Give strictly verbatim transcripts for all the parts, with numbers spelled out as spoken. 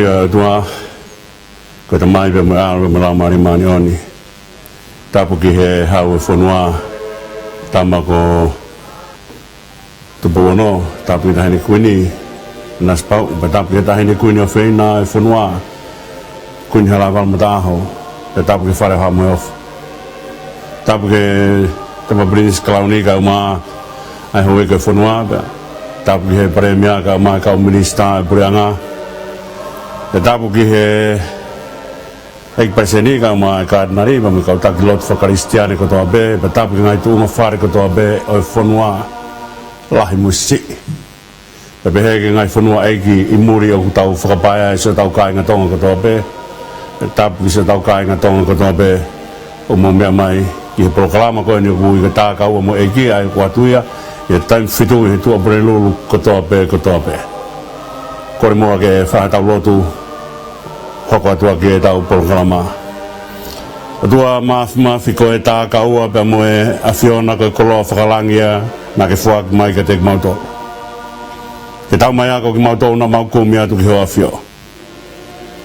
ʻOtua, ko e Tamai pea mo e ʻAlo pea mo e Laumālie Māʻoniʻoni. Tapu ki he Hau ʻo e fonua, Tama ko Tupou Ono, tapu ki he Taʻahine Kuini Nanasipauʻu, pea tapu ki he Taʻahine Kuini ʻofeina ʻo e fonua, Kuini Halaevalu Mataʻaho, pea tapu ki he Fale ʻo Haʻa Moheofo. Tapu ki he Tama Pilinisi Kalauni kae ʻumaʻā ʻa e houʻeiki ʻo e fonua, pea tapu ki he Palēmia kae ʻumaʻā e kau minisitā ʻo e puleʻanga. Pea tapu ki he ʻEiki Palesiteni kae ʻumaʻā e Katinali, pea mo e kau taki lotu fakakalisitiane kotoa pē, pea tapu ki he ngaahi tuʻunga fale kotoa pē ʻo e fonua lahi mo siʻi. Pea pehē ki he ngaahi fonuaʻeiki ʻi muli ʻoku tau fakapaea ai siʻotau kāinga Tonga kotoa pē. Pea tapu ki siʻotau kāinga Tonga kotoa pē ʻoku mou meʻa mai ki he polokalama ko eni ʻoku ui ko e Tākaua mo e ʻEiki, ʻa ia ʻoku ʻoatu ia ʻi he taimi fitu ʻi he tuʻapulelulu kotoa pē, kotoa pē. Kole muʻa ke fai haʻatau lotu, hoko atu ʻaki ʻetau polokalama. ʻOtua Māfimafi, ko e Tākaua pea mo e ʻAfiona ko e koloa fakalangi ia naʻa ke foaki mai kiate kimautolu. Ke tau mai ako kimautolu naʻa mau kumi atu ki hoʻo ʻAfio.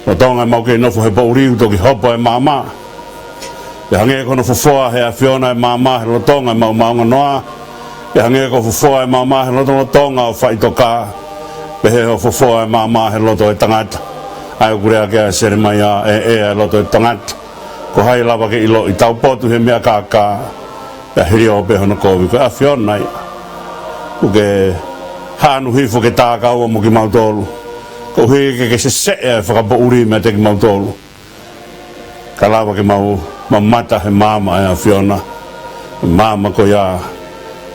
Lolotonga ʻemau kei nofo he poʻuli ʻoku toki hopo e maama. Pea hangē ko hono fofoa ʻe he ʻAfiona e maama he lolotonga ʻemau maʻuʻanga noa. Pea hangē ko e fofoa e maama he lotolotonga ʻo faʻitoka, pehē hoʻo fofoa e maama he loto e tangata. ʻA ia ʻoku lea ki ai ʻa Selemaia, ʻe ʻea e loto e tangata, ko hai lava ke ʻiloʻi? Taupotu he meʻa kākā, pea hiliō pē hono kovi. Ko e ʻAfiona ia. ʻOku ke haʻanu hifo ke tākaua mo kimautolu, koeʻuhi ke ke seseʻe ʻa e fakapoʻuli meiate kimautolu, ka lava ke mau mamata he maama ʻa e ʻAfiona. Maama ko ia,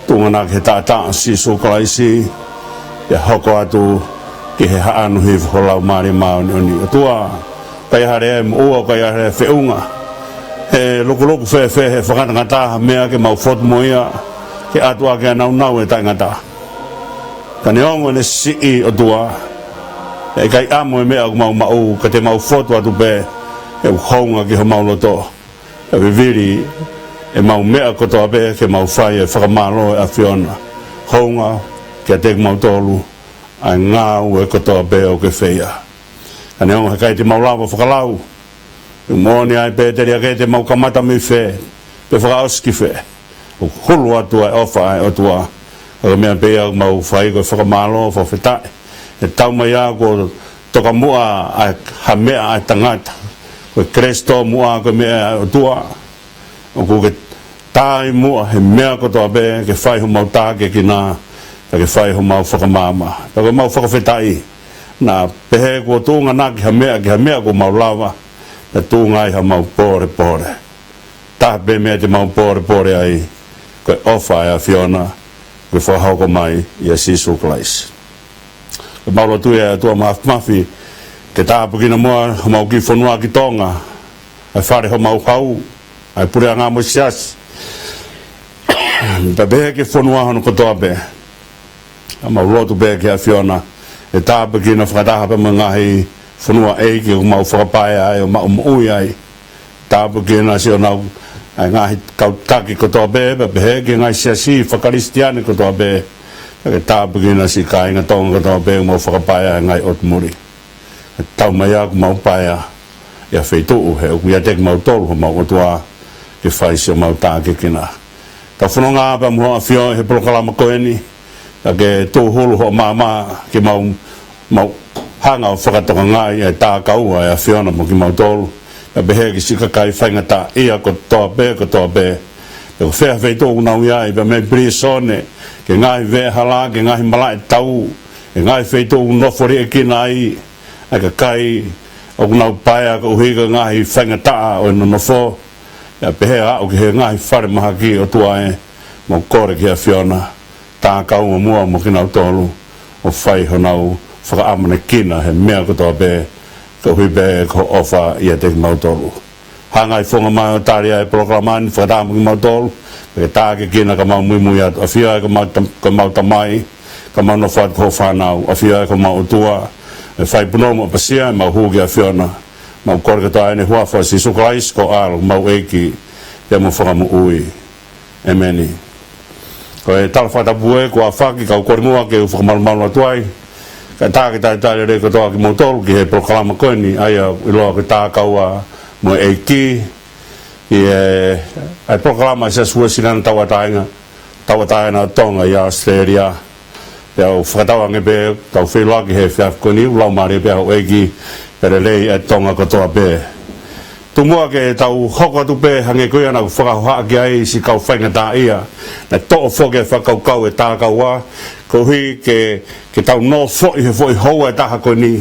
tuʻunga naʻa ki he taʻataʻa ʻo Sīsū Kalaisi, pea hoko atu ki he haʻanu hifo ho Laumālie Māʻoniʻoni. ʻOtua, ʻikai ha lea ʻe moʻua, ʻikai ha lea ʻe feʻunga. He lukuluku fēfē he fakangatangata ha meʻa ke mau fotu mo ia, ke ʻatu ʻaki ʻa e nāunau ʻo e taʻengata. Ka neongo ʻene siʻi, ʻOtua, ʻe ʻikai ʻamo e meʻa ʻoku mau maʻu, ka te mau fotu atu pē, he ʻoku hounga ki homau loto. Pea vivili ʻemau meʻa kotoa pē ke mau fai e fakamālō ʻo e ʻAfiona. Hounga kiate kimautolu ʻa e ngāue kotoa pē ʻoku ke feia. Ka neongo he ʻikai te mau lava fakalau, ʻoku moʻoni ai pē te lia ke te mau kamata mei fē, pe fakaʻosi ki fē. ʻOku hulu atu ʻa e ʻofa ʻa e ʻOtua. Ko e meʻa pē ia ʻoku mau fai ko e fakamālō, fakafetaʻi. He tau mai ia kuo toka muʻa ʻa e, ha meʻa ʻa e tangata. Ko e kelesi tō muʻa ko e meʻa ʻa e ʻOtua. ʻOku ke tai muʻa he meʻa kotoa pē, ke fai homau tākiekina, pea ke fai homau fakamaama. Pea ko ʻemau fakafetaʻi, naʻa pehē kuo tuʻunga naʻa ki ha meʻa, ki ha meʻa kuo mau lava, pea tuʻunga ai haʻamau pōlepole. Taha pē meʻa te mau pōlepole ai, ko e ʻofa ʻa e ʻAfiona, kuo fakahoko mai ʻia Sīsū Kalaisi. Ko ʻemau lotu ia, ʻOtua Māfimafi, ke tāpuekina muʻa homau kiʻi fonua ki Tonga, ʻa e fale homau hau, ʻa e puleʻanga mo e siasi. Pea pehē ki he fonua hono kotoa pē. Ka mau lotu pē ki he ʻAfiona, ʻe tāpuekina fakataha pē mo e ngaahi fonuaʻeiki ʻoku mau fakapaea ai ʻo maʻu moʻui ai. Tāpuekina siʻonau, ʻa e ngaahi kau taki kotoa pē, pea pehē ki he ngaahi siasi fakakalisitiane kotoa pē. Pea ke tāpuekina siʻi kāinga Tonga kotoa pē ʻoku mau fakapaea ʻa e ngaahi ʻotu muli. Tau mai ʻoku mau paea ʻi ha feituʻu he ʻoku ʻiate kimautolu homau ʻOtua ke fai siʻomau tākiekina. Tau fononga pē mo hoʻo ʻAfio ʻi he polokalama ko eni, ka ke tūhulu hoʻo maama ke mau, mau hanga ʻo fakatokangaʻi ʻa e tākaua ʻa e ʻAfiona mo kimautolu. Pea pehē ki siʻi kakai faingataʻaʻia kotoa pē, kotoa pē. Pe ko fē ha feituʻu ʻoku nau ʻi ai, pea mei pilīsone, ki he ngaahi veʻehala, ki he ngaahi malaʻe tau, ki he ngaahi feituʻu ʻoku nofo liʻekina ai ʻa e kakai ʻoku nau paea koeʻuhi ko e ngaahi faingataʻa ʻo e nonofo. Pea pehē aʻu ki he ngaahi falemahaki, ʻOtua ē, mau kole ki he ʻAfiona, tākaua muʻa mo kinautolu, ʻo fai honau fakaʻamanekina he meʻa kotoa pē, koeʻuhi pē ko hoʻo ʻofa ʻiate kimautolu. Hanga ʻi he founga mai ʻo tali ʻa e polokalama ni fakataha mo kimautolu, ke tākiekina ka mau muimui atu. ʻAfio ē ko mau tam-, ko mau Tamai, ka mau nofo atu ko hoʻo fānau. ʻAfio ē ko mau ʻOtua, ʻe fai punou mo ʻapasia ʻemau hū ki he ʻAfiona. Mau kole kotoa ʻeni he huafa ʻo Sīsū Kalaisi ko ho ʻAlo, mau ʻEiki, pea mo Fakamoʻui. ʻĒmeni. Ko e tala fakatapu ē kuo ʻafaki, kau kole muʻa ke u fakamalumalu atu ai. Kae ʻatā ke talitali lelei kotoa kimoutolu ki he polokalama ko eni, ʻa ia ʻoku ʻiloa ko e Tā Kaua mo e ʻEiki, ʻi he, ʻa e polokalama ʻa e Siasi Uēsiliana Tauʻatāina, Tauʻatāina ʻo Tonga ʻi ʻAositelēlia. Pea u fakatauange pē, tau feʻiloaki he efiafi ko eni, ʻoku laumālie pē houʻeiki, pea lelei ʻa e Tonga kotoa pē. Tuku muʻa ke tau hoko atu pē hangē ko ia naʻa ku fakahohaʻa ki ai siʻi kau faingataʻaʻia. Naʻe toʻo foki e fakakaukau ʻa e Tā Kaua, koeʻuhi ke, ke tau nofoʻi he foʻi houa ʻe taha ko eni.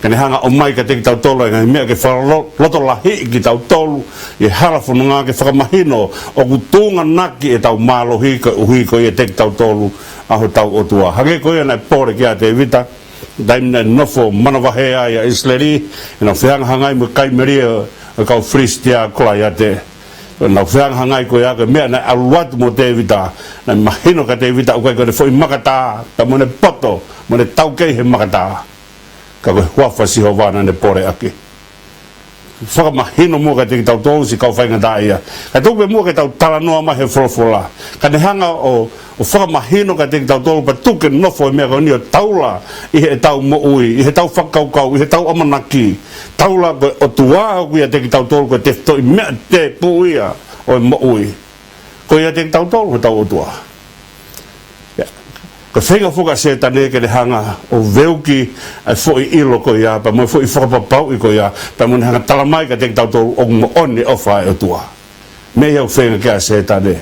Ka ne hanga ʻo ʻomai kiate kitautolu e ngaahi meʻa ke fakalotolahiʻi kitautolu ʻi he hala fononga, ke fakamahino ʻoku tuʻunga ʻaki ʻetau mālohi koeʻuhi ko ia ʻiate kitautolu ʻa hotau ʻOtua. Hangē ko ia naʻe pole kia Tēvita, taimi naʻe nofo manavahē ai ʻa ʻIsileli, ʻenau fehangahangai mo e kai melie ʻo e kau Filisitia ʻa Kolaiate. ʻEnau fehangahangai ko ia, ko e meʻa naʻe ʻalu atu mo Tēvita, naʻe mahino kia Tēvita ʻoku ʻikai ko ʻene foʻi makatā, pea mo ʻene poto, mo ʻene taukei he makatā. Ka ko e huafa ʻo Sihova naʻa ne pole ʻaki. Fakamahino muʻa kiate kitautolu siʻi kau faingataʻaʻia. Kae tuku pē muʻa ke tau talanoa mai he folofola. Ka ne hanga ʻo, ʻo fakamahino kiate kitautolu pea tuku ke nofo e meʻa ko eni ʻo taula ʻi heʻetau moʻui, ʻi heʻetau fakakaukau, ʻi heʻetau ʻamanaki. Taula ko e ʻOtua ʻoku ʻiate kitautolu, ko e tefitoʻi meʻa tēpū ia ʻo e moʻui. Ko ia ʻiate kitautolu hotau ʻOtua. Ia. Ko e feinga foki ʻa Sētane ke ne hanga ʻo veuki ʻa e foʻi ʻilo ko ia, pea mo e foʻi fakapapauʻi ko ia, pea mo ne hanga ʻo talamai kiate kitautolu ʻoku moʻoni e ʻofa ʻa e ʻOtua. Meʻa ia ʻoku feinga ki ai ʻa Sētane.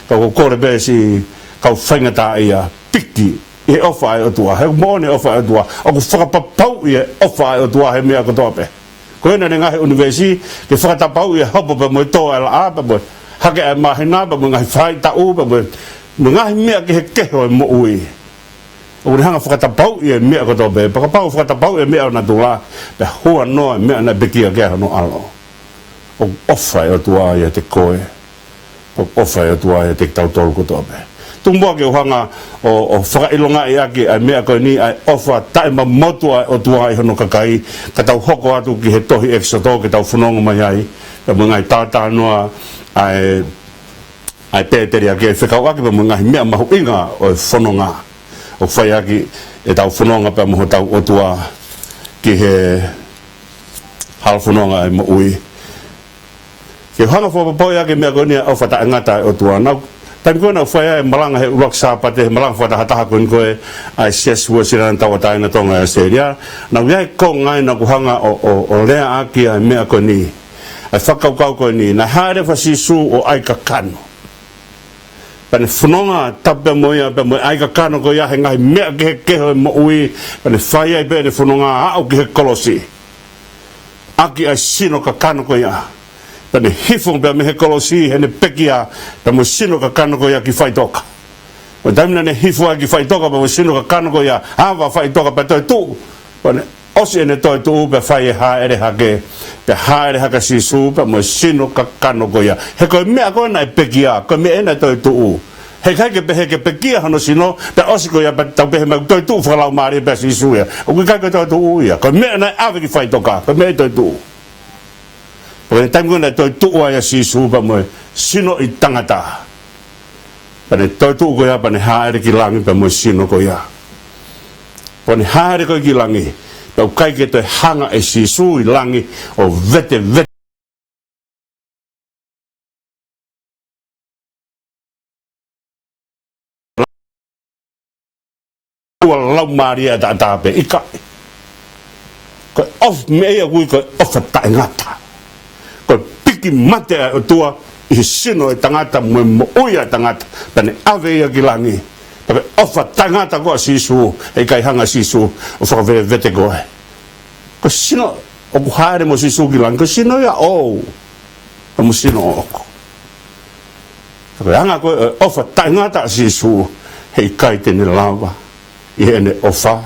Ka ʻoku ou kole pē siʻi kau faingataʻaʻia, piki ʻi he ʻofa ʻa e ʻOtua. He ʻoku moʻoni e ʻofa ʻa e ʻOtua. ʻOku fakapapauʻi e ʻofa ʻa e ʻOtua he meʻa kotoa pē. Ko ena ʻene ngaahi ʻunivēsi, ke fakatapauʻi e hopo pea mo e tō ʻa e laʻā, pea mo e hake ʻa e māhina, pea mo e ngaahi faʻahitaʻu, pea mo e, mo e ngaahi meʻa kehekehe ʻo e moʻui. ʻOku ne hanga ʻo fakatapauʻi e meʻa kotoa pē, pea kapau ʻoku fakatapauʻi e meʻa ʻo natula, pea huanoa e meʻa naʻe pekia ki ai hono ʻAlo. ʻOku ʻofa e ʻOtua ʻiate koe. ʻOku ʻofa e ʻOtua ʻiate kitautolu kotoa pē. Tuku muʻa ke u hanga ʻo, ʻo fakaʻilongaʻi ʻaki ʻa e meʻa ko eni, ʻa e ʻofa taʻemamotu ʻa e ʻOtua ʻi hono kakai, ka tau hoko atu ki he tohi ʻEkisoto ke tau fononga mai ai, pea mo e ngaahi talanoa ʻa e, ʻa e pēteliake fekauʻaki pea mo e ngaahi meʻa mahuʻinga ʻo e fononga. ʻOku fai ʻaki ʻetau fononga pea mo hotau ʻOtua ki he hala fononga ʻo e moʻui. Ke u hanga ʻo fakapapauʻi ʻaki e meʻa ko eni, ʻa e ʻofa taʻengata ʻa e ʻOtua. Naʻa ku, taimi ko ē naʻa ku fai ai e malanga he ʻuluaki Sāpate, he malanga fakatahataha ko eni ko ē ʻa e Siasi Uēsiliana Tauʻatāina Tonga ʻi ʻAositelēlia, naʻa ku ʻi ai e konga ai naʻa ku hanga ʻo, ʻo, ʻo leaʻaki ʻa e meʻa ko eni, ʻa e fakakaukau ko eni. Naʻe haʻele ʻa Sīsū ʻo ʻai kakano. Pea ne fononga tapu pea mo ia, pea mo e ʻai kakano ko ia he ngaahi meʻa kehekehe ʻo e moʻui, pea ne fai ai pē ʻene fononga, aʻu ki he kolosi. ʻAki ʻa e sino kakano ko ia. Pea ne hifo pea mei he kolosi heʻene pekia, pea mo e sino kakano ko ia ki faʻitoka. Mo e taimi naʻa ne hifo ai ki faʻitoka pea mo e sino kakano ko ia, ava faʻitoka pea toetuʻu. Pea ne ʻosi ʻene toetuʻu pea fai e hāʻele hake. Pea hāʻele hake ʻa Sīsū pea mo e sino kakano ko ia. He ko e meʻa ko ē naʻe pekia, ko e meʻa ē naʻe toetuʻu. Heʻikai ke pehē ke pekia hono sino, pea ʻosi ko ia pea tau pehē mai ʻoku toetuʻu fakalaumālie pē ʻa Sīsū ia. ʻOku ʻikai ko e toetuʻu ia. Ko e meʻa naʻe ʻave ki faʻitoka, ko e meʻa ē toetuʻu. Pea ko e taimi ko ē naʻe toetuʻu ai ʻa Sīsū pea mo e sino ʻi tangata. Pea ne toetuʻu ko ia, pea ne hāʻele ki langi pea mo e sino ko ia. Pea ne hāʻele ko ē ki langi, pea ʻoku ʻikai ke toe hanga ʻe Sīsū ʻi langi ʻo vetevete ʻa e laumālie ʻa e taʻataʻa pē, ʻikai. Ko e ʻofa, meʻa ia ʻoku ui ko e ʻofa taʻengata. Ko e piki mate ʻa e ʻOtua ʻi he sino ʻo e tangata mo e moʻui ʻa e tangata, pea ne ʻave ia ki langi. Pea ko e ʻofa taʻengata ko ē ʻa Sīsū, heʻikai hanga ʻe Sīsū ʻo fakavetevete koe. Ko e sino ʻoku hāʻele mo Sīsū ki langi, ko e sino ia ʻoʻou, pea mo e sino ʻoʻoku. Ko e anga ko ē ʻo e ʻofa taʻengata ʻa Sīsū, heʻikai te ne lava ʻi heʻene ʻofa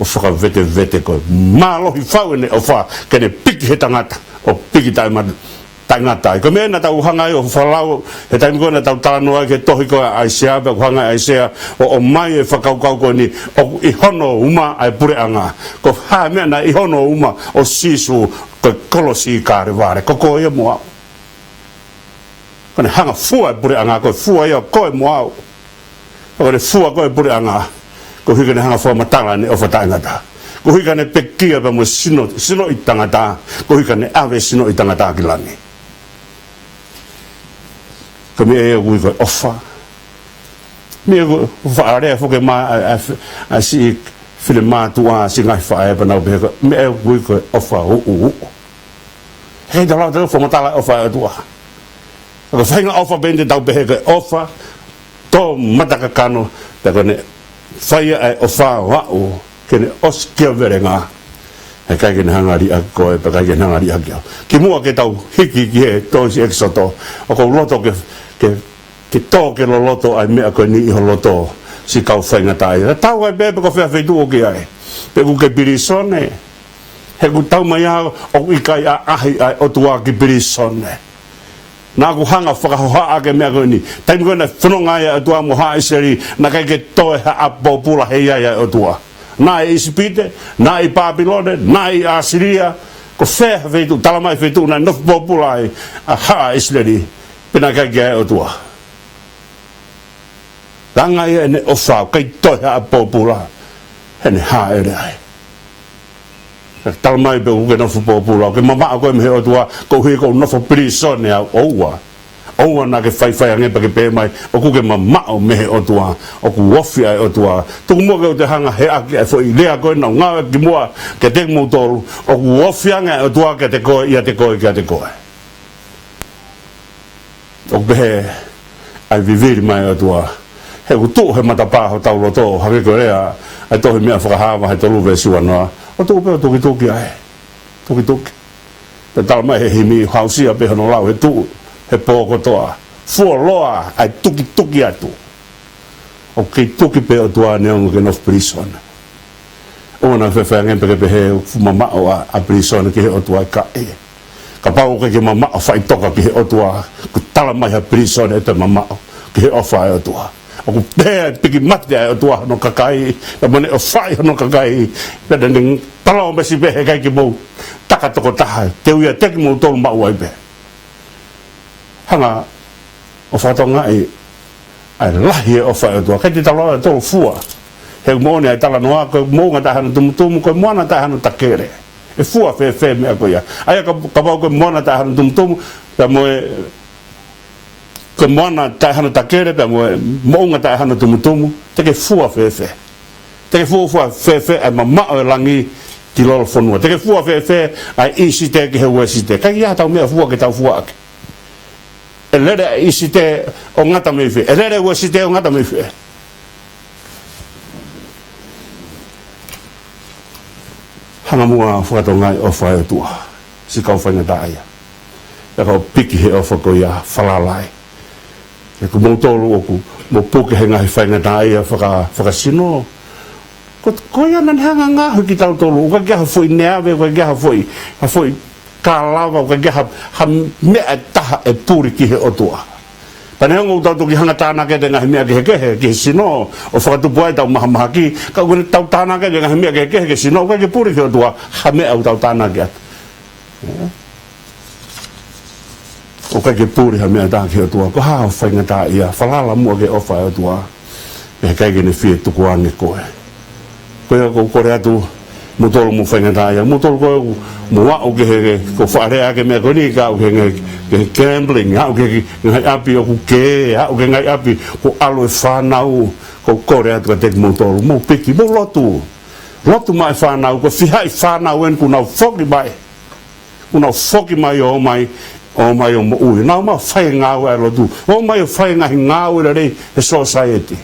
ʻo fakavetevete koe. Mālohi fau ʻene ʻofa ke ne piki he tangata ʻo piki taʻemata, taʻengata ai. Ko e meʻa naʻa tau hanga ai ʻo fakalau he taimi ko ē naʻa tau talanoa ai ki he tohi ko ē ʻa ʻAisea, pea ʻoku hanga ʻe ʻAisea ʻo ʻomai e fakakaukau ko eni, ʻoku ʻi hono uma ʻa e puleʻanga. Ko e hā e meʻa naʻe ʻi hono uma ʻo Sīsū? Ko e kolosi ʻi Kalevale, ko koe ia mo au. Ko ʻene hanga ʻo fua e puleʻanga, ko e fua ia ʻo koe mo au. Ko ʻene fua ko ē e puleʻanga, Koeʻuhi ke ne hanga ʻo fakamatala ʻene ʻofa taʻengata. Koeʻuhi ke ne pekia pea mo e sino, sino ʻo e tangata. Koeʻuhi ke ne ʻave e sino ʻo e tangata ki langi. Ko e meʻa ia ʻoku ui ko e ʻofa. Meʻa ʻoku faʻa lea foki mai ʻa, ʻa, ʻa siʻi finemātuʻa, siʻi ngaahi faʻē pea nau pehē ko e meʻa ia ʻoku ui ko e ʻofa uʻuuʻu. He ʻikai te tau lava ʻo fakamatala e ʻofa ʻa e ʻOtua. Ko e faʻahinga ʻofa pē eni te tau pehē ko e ʻofa tō mata kakano, pea ko ʻene fai ʻa e ʻofa ʻo aʻu ke ne ʻosi ki he velenga. He ʻikai ke ne hanga ʻo liʻaki koe, pea ʻikai ke ne hanga ʻo liʻaki au. Kimuʻa ke tau hiki ki he tohi ʻEkisoto, ʻoku ou loto ke, ke, ke tō ke loloto ʻa e meʻa ko eni ʻi ho loto, siʻi kau faingataʻaʻia. Tatau ai pē pe ko fē feituʻu ʻoku ke ʻi ai. Pe ʻoku ke pilīsone. He ʻoku talamai ʻoku ʻikai ʻaʻahi ʻa e ʻOtua ki pilīsone. Naʻa ku hanga ʻo fakahohaʻa ki he meʻa ko eni. Taimi ko ē naʻe fononga ai ʻa e ʻOtua mo haʻa ʻIsileli, naʻe ʻikai ke toe haʻa pōpula he ʻi ai ʻa e ʻOtua. Naʻe ʻi ʻIsipite, naʻe ʻi Pāpilone, naʻe ʻi ʻAsīlia, ko fē ha feituʻu, talamai feituʻu naʻe nofo pōpula ai ʻa haʻa ʻIsileli, pe naʻe ʻikai ke ʻi ai ʻa e ʻOtua. Langa ia ʻene ʻofa, ʻikai toe haʻa pōpula, he naʻe haʻele ai. Ka talamai pē ʻoku ke nofo pōpula, ʻoku ke mamaʻo koe mei he ʻOtua, koeʻuhi ʻoku ou nofo pilīsone au. ʻOua. ʻOua naʻa ke faifai ange pea ke pehē mai ʻoku ke mamaʻo mei he ʻOtua, ʻoku ofi ʻa e ʻOtua. Tuku muʻa ke u toe hanga ʻo heʻaki ʻa e foʻi lea ko ē naʻa ku ngāueʻaki kimuʻa kiate kimoutolu, ʻoku ofi ange ʻa e ʻOtua kiate koe, ʻiate koe, kiate koe. ʻOku pehē ʻa e vivili mai ʻa e ʻOtua. He ʻoku tuʻu he matapā hotau loto, hangē ko e lea ʻa e tohi Meʻa Fakahā vahe tolu veesi uanoa. ʻO tuʻu pē ʻo tukituki ai. Tukituki. Pea talamai he himi, hausia pē hono lau he tuʻu, he pō kotoa. Fuoloa ʻa e tukituki atu. ʻOku kei tuki pē ʻa e ʻOtua neongo ʻoku ke nofo pilīsone. ʻOua naʻa ke faifai ange pea ke pehē ʻoku fuʻu mamaʻo ʻa, ʻa pilīsone ki he ʻOtua, ʻikai. Kapau ʻoku ʻikai ke mamaʻo faʻitoka ki he ʻOtua, ʻoku talamai ha pilīsone ʻe toe mamaʻo ki he ʻofa ʻa e ʻOtua. ʻOku pehē ʻa e piki mate ʻa e ʻOtua hono kakai, pea mo ʻene ʻofaʻi hono kakai, pea naʻa ne palōmesi pē he ʻikai ke mou taka tokotaha, te u ʻiate kimoutolu maʻu ai pē. Hanga ʻo fakatokangaʻi ʻa e lahi e ʻofa ʻa e ʻOtua. ʻIkai te tau lava ʻo tolo fua. He ʻoku moʻoni ʻa e talanoa, ko e moʻunga taʻe hano tumutumu, ko e moana taʻe hano takele. ʻE fua fēfē e meʻa ko ia? ʻA ia ka, kapau ko e moana taʻe hano tumutumu, pea mo e, ko e moana taʻe hano takele, pea mo e moʻunga taʻe hano tumutumu, te ke fua fēfē? Te ke fuofua fēfē ʻa e mamaʻo e langi ki lolofonua? Te ke fua fēfē ʻa e ʻīsite ki he uēsite? ʻIkai ke ʻi ai haʻatau meʻafua ke tau fua ʻaki. ʻE lele ʻa e ʻīsite ʻo ngata mei fē? ʻE lele e uēsite ʻo ngata mei fē? Hanga muʻa ʻo fakatokangaʻi e ʻofa ʻa e ʻOtua, siʻi kau faingataʻaʻia. Pea ka u piki he ʻofa ko ia, falala ai. He ko moutolu ʻoku mou puke he ngaahi faingataʻaʻia faka-, fakasino. Ko, ko ia naʻa ne hanga ʻo ngaohi kitautolu. ʻOku ʻikai ke ʻi ai ha foʻi neave, ʻoku ʻikai ke ʻi ai ha foʻi, ha foʻi kalava, ʻoku ʻikai ke ʻi ai ha, ha meʻa ʻe taha ʻe puli ki he ʻOtua. Pea neongo ʻoku tau toki hanga ʻo tānaki atu e ngaahi meʻa kehekehe ki he sino, ʻo fakatupu ai ʻetau mahamahaki, ka ʻoku tau tānaki atu e ngaahi meʻa kehekehe ki he sino, ʻoku ʻikai ke puli ki he ʻOtua ha meʻa ʻoku tau tānaki atu. ʻOku ʻikai ke puli ha meʻa ʻe taha ki he ʻOtua. Ko e hā hoʻo faingataʻaʻia? Falala muʻa ki he ʻofa ʻa e ʻOtua. Pea he ʻikai ke ne fie tukuange koe. Ko ia ʻoku ou kole atu, moutolu mou faingataʻaʻia, moutolu ko ē ʻoku mou aʻu ki he, ke, ko e faʻa lea ki he meʻa ko eni, ke aʻu ki he, ki he gambling, aʻu ki he, ki he ngaahi ʻapi ʻoku kē, aʻu ki he ngaahi ʻapi ʻoku ʻalu e fānau, ʻoku ou kole atu kiate kimoutolu, mou piki, mou lotu. Lotu maʻa e fānau, ko e fiha e fānau eni kuo nau foki mai. Kuo nau foki mai ʻo ō mai, ō mai ʻo moʻui. Nau ō mai ʻo fai e ngāue ʻa e lotu. Ō mai ʻo fai e ngaahi ngāue lelei he society.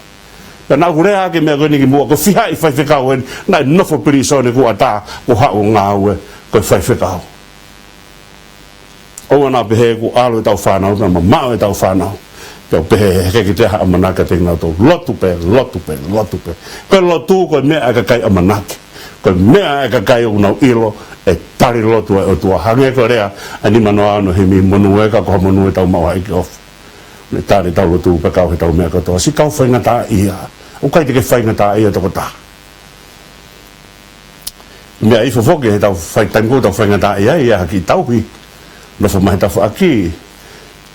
Pea naʻa ku lea ki he meʻa ko eni kimuʻa, ko e fiha e faifekau eni naʻe nofo pilīsone kuo ʻatā, kuo haʻu ʻo ngāue ko e faifekau. ʻOua naʻa pehē kuo ʻalu ʻetau fānau, pea mamaʻo ʻetau fānau. Pea u pehē he ʻikai ke toe ʻi ai ha ʻamanaki kiate kinautolu. Lotu pē, lotu pē, lotu pē. Ko e lotu ko e meʻa ʻa e kakai ʻamanaki. Ko e meʻa ʻa e kakai ʻoku nau ʻilo ʻe tali lotu ʻa e ʻOtua. Hangē ko e lea ʻa e nimanoa ono himi, monū ē ka ko ha monū ʻe tau maʻu ha ʻEiki ʻofa. Ne tali ʻetau lotu pea kau heʻetau meʻa kotoa. Siʻi kau faingataʻaʻia. ʻOku ʻikai te ke faingataʻaʻia tokotaha. Meʻa ifo foki heʻetau fai, taimi ko ē ʻoku tau faingataʻaʻia ai, ʻi ai ha kiʻi tauhi. Nofo mai he tafaʻaki.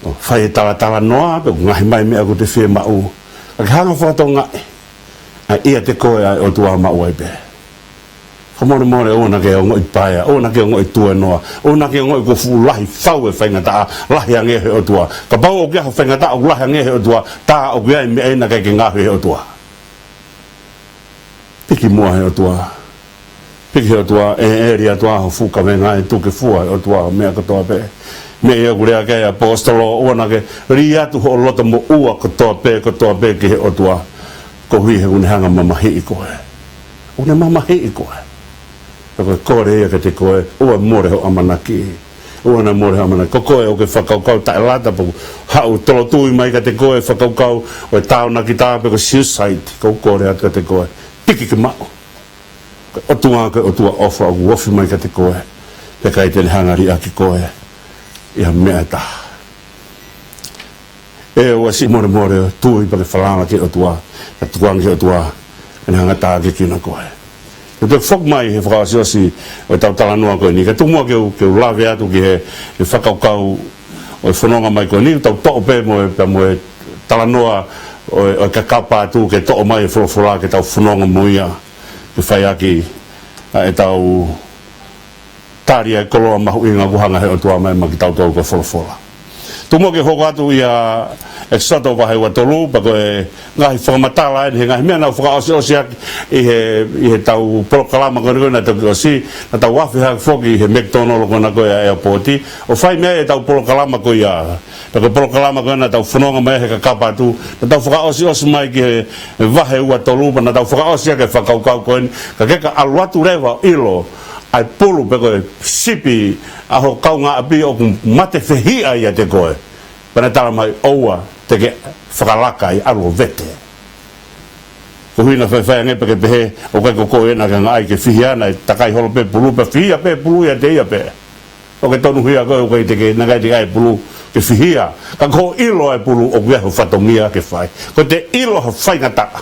ʻO fai e talatalanoa, pe ʻoku ngaohi mai e meʻa ʻoku te fiemaʻu. Ka ke hanga ʻo fakatokangaʻi. ʻA ia ʻiate koe ʻa e ʻOtua maʻu ai pē. Fakamolemole, ʻoua naʻa ke ongoʻi paea, ʻoua naʻa ke ongoʻi tuēnoa, ʻoua naʻa ke ongoʻi kuo fuʻu lahi fau e faingataʻa, lahi ange he ʻOtua. Kapau ʻoku ʻi ai ha faingataʻa ʻoku lahi ange he ʻOtua, tā ʻoku ʻi ai e meʻa ia naʻe ʻikai ke ngaohi he ʻOtua. Piki muʻa he ʻOtua. Piki he ʻOtua, ʻe, ʻe liʻaki ʻa hoʻo fuʻu kavenga, ʻe tuku ke fua he ʻOtua e meʻa kotoa pē. Meʻa ia ʻoku lea ki ai e ʻaposetolo, ʻoua naʻa ke lī atu hoʻo loto moʻua kotoa pē, kotoa pē ki he ʻOtua. Koeʻuhi he ʻoku ne hanga ʻo mamahiʻi koe. ʻOku ne mamahiʻi koe. Pea ko e kole ia kiate koe, ʻoua ʻe mole hoʻo ʻamanaki. ʻOua naʻa mole hoʻo ʻamanaki. Ko koe ʻoku ke fakakaukau taʻelata pē ʻoku haʻu ʻo tolotui mai kiate koe e fakakaukau ʻo e tānaki tā pe ko e suicide. ʻOku ou kole atu kiate koe. Piki ke maʻu. Ko e ʻOtua, ko e ʻOtua ʻofa ʻoku ofi mai kiate koe. Pea ʻikai te ne hanga ʻo liʻaki koe ʻi ha meʻa ʻe taha. ʻE, ʻoua siʻi molemole, tui pea ke falala ki he ʻOtua, kae tukuange ki he ʻOtua ke ne hanga ʻo tākiekina koe. Te u toe foki mai he fakaʻosiʻosi ʻo ʻetau talanoa ko eni, kae tuku muʻa ke u, ke u lave atu ki he, he fakakaukau ʻo e fononga mai ko eni, tau toʻo pē mo e, pea mo e talanoa ʻo e, ʻo e kakapa atu ke toʻo mai e folofola ke tau fononga mo ia, ke fai ʻaki ʻa ʻetau tali ʻa e koloa mahuʻinga ʻoku hanga he ʻOtua mai maʻa kitautolu ko e folofola. Tuku muʻa ke u hoko atu ʻia ʻEkisoto vahe ua tolu, pea ko e ngaahi fakamatala eni he ngaahi meʻa naʻa ku fakaʻosiʻosi ʻaki ʻi he, ʻi heʻetau polokalama ko eni ko ē naʻe toki ʻosi, naʻa tau afe hake foki ʻi he McDonald ko ena ko ē ʻa e ʻeapōti, ʻo fai mei ai ʻetau polokalama ko ia. Pea ko e polokalama ko ē naʻa tau fononga mai he kakapa atu, naʻa tau fakaʻosiʻosi mai ki he, he vahe ua tolu, pea naʻa tau fakaʻosi ʻaki e fakakaukau ko eni, ka ke ka ʻalu atu leva ʻo ʻilo ʻa e pulu pe ko e sipi ʻa ho kaungāʻapi ʻoku mate fehiʻa ʻiate koe. Pea naʻe tala mai ʻoua te ke fakalaka ai, ʻalu ʻo vete. Koeʻuhi naʻe faifai ange pē ke pehē, ʻoku ʻikai ko koe naʻa ke hanga ai ke fihia, naʻe takai holo pē pulu, pea fihia pē pulu ʻiate ia pē. ʻOku ke tonuhia koe, ʻoku ʻikai te ke, naʻe ʻikai te ke ʻai pulu ke fihia. Ka ko hoʻo ʻilo ʻa e pulu, ʻoku ʻi ai ho fatongia ke fai. Ko ʻete ʻilo ha faingataʻa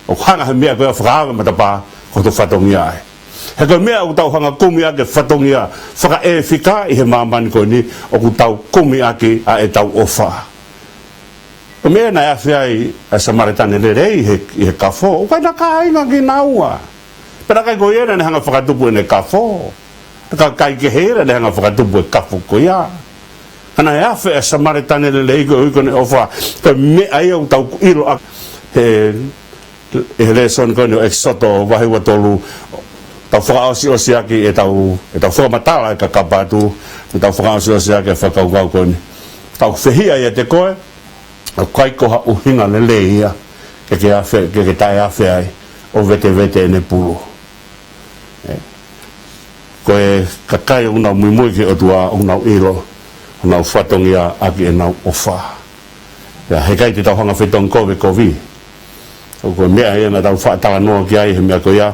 ʻoku hanga he meʻa ko ia ʻo fakaava matapā, ko hoto fatongia ia. He ko e meʻa ʻoku tau hanga ʻo kumi ʻaki e fatongia fakaʻefika ʻi he māmani ko eni, ʻoku tau kumi ʻaki ʻa ʻetau ʻofa. Ko e meʻa naʻe afe ai ʻa e Samaletane lelei ʻi he, ʻi he kafo, ʻoku ʻikai naʻa kāinga kinaua. Pea naʻe ʻikai ko ia naʻa ne hanga ʻo fakatupu ʻene kafo. Naʻe ʻikai ke he ʻi ai naʻa ne hanga ʻo fakatupu e kafo ko ia. Ka naʻe afe ʻa e Samaletane lelei koeʻuhi ko ʻene ʻofa. Ko e meʻa ia ʻoku tau ʻilo ʻaki he, he lēsoni ko eni ʻo ʻEkisoto vahe ua tolu. Tau fakaʻosiʻosi ʻaki ʻetau, ʻetau fakamatala e kakapa atu. Tau fakaʻosiʻosi ʻaki e fakakaukau ko eni. Tau fehiʻa ʻiate koe. ʻOku ʻikai ko ha ʻuhinga lelei ia ke ke afe, ke ke taʻeafe ai ʻo vetevete ʻene pulu. ʻE, ko e kakai ʻoku nau muimui ki he ʻOtua, ʻoku nau ʻilo honau fatongia ʻaki ʻenau ʻofa. ʻIa, heʻikai te tau hanga ʻo fetongi kovi e kovi. ʻOku ko e meʻa ia naʻa tau faʻa talanoa ki ai he meʻa ko ia.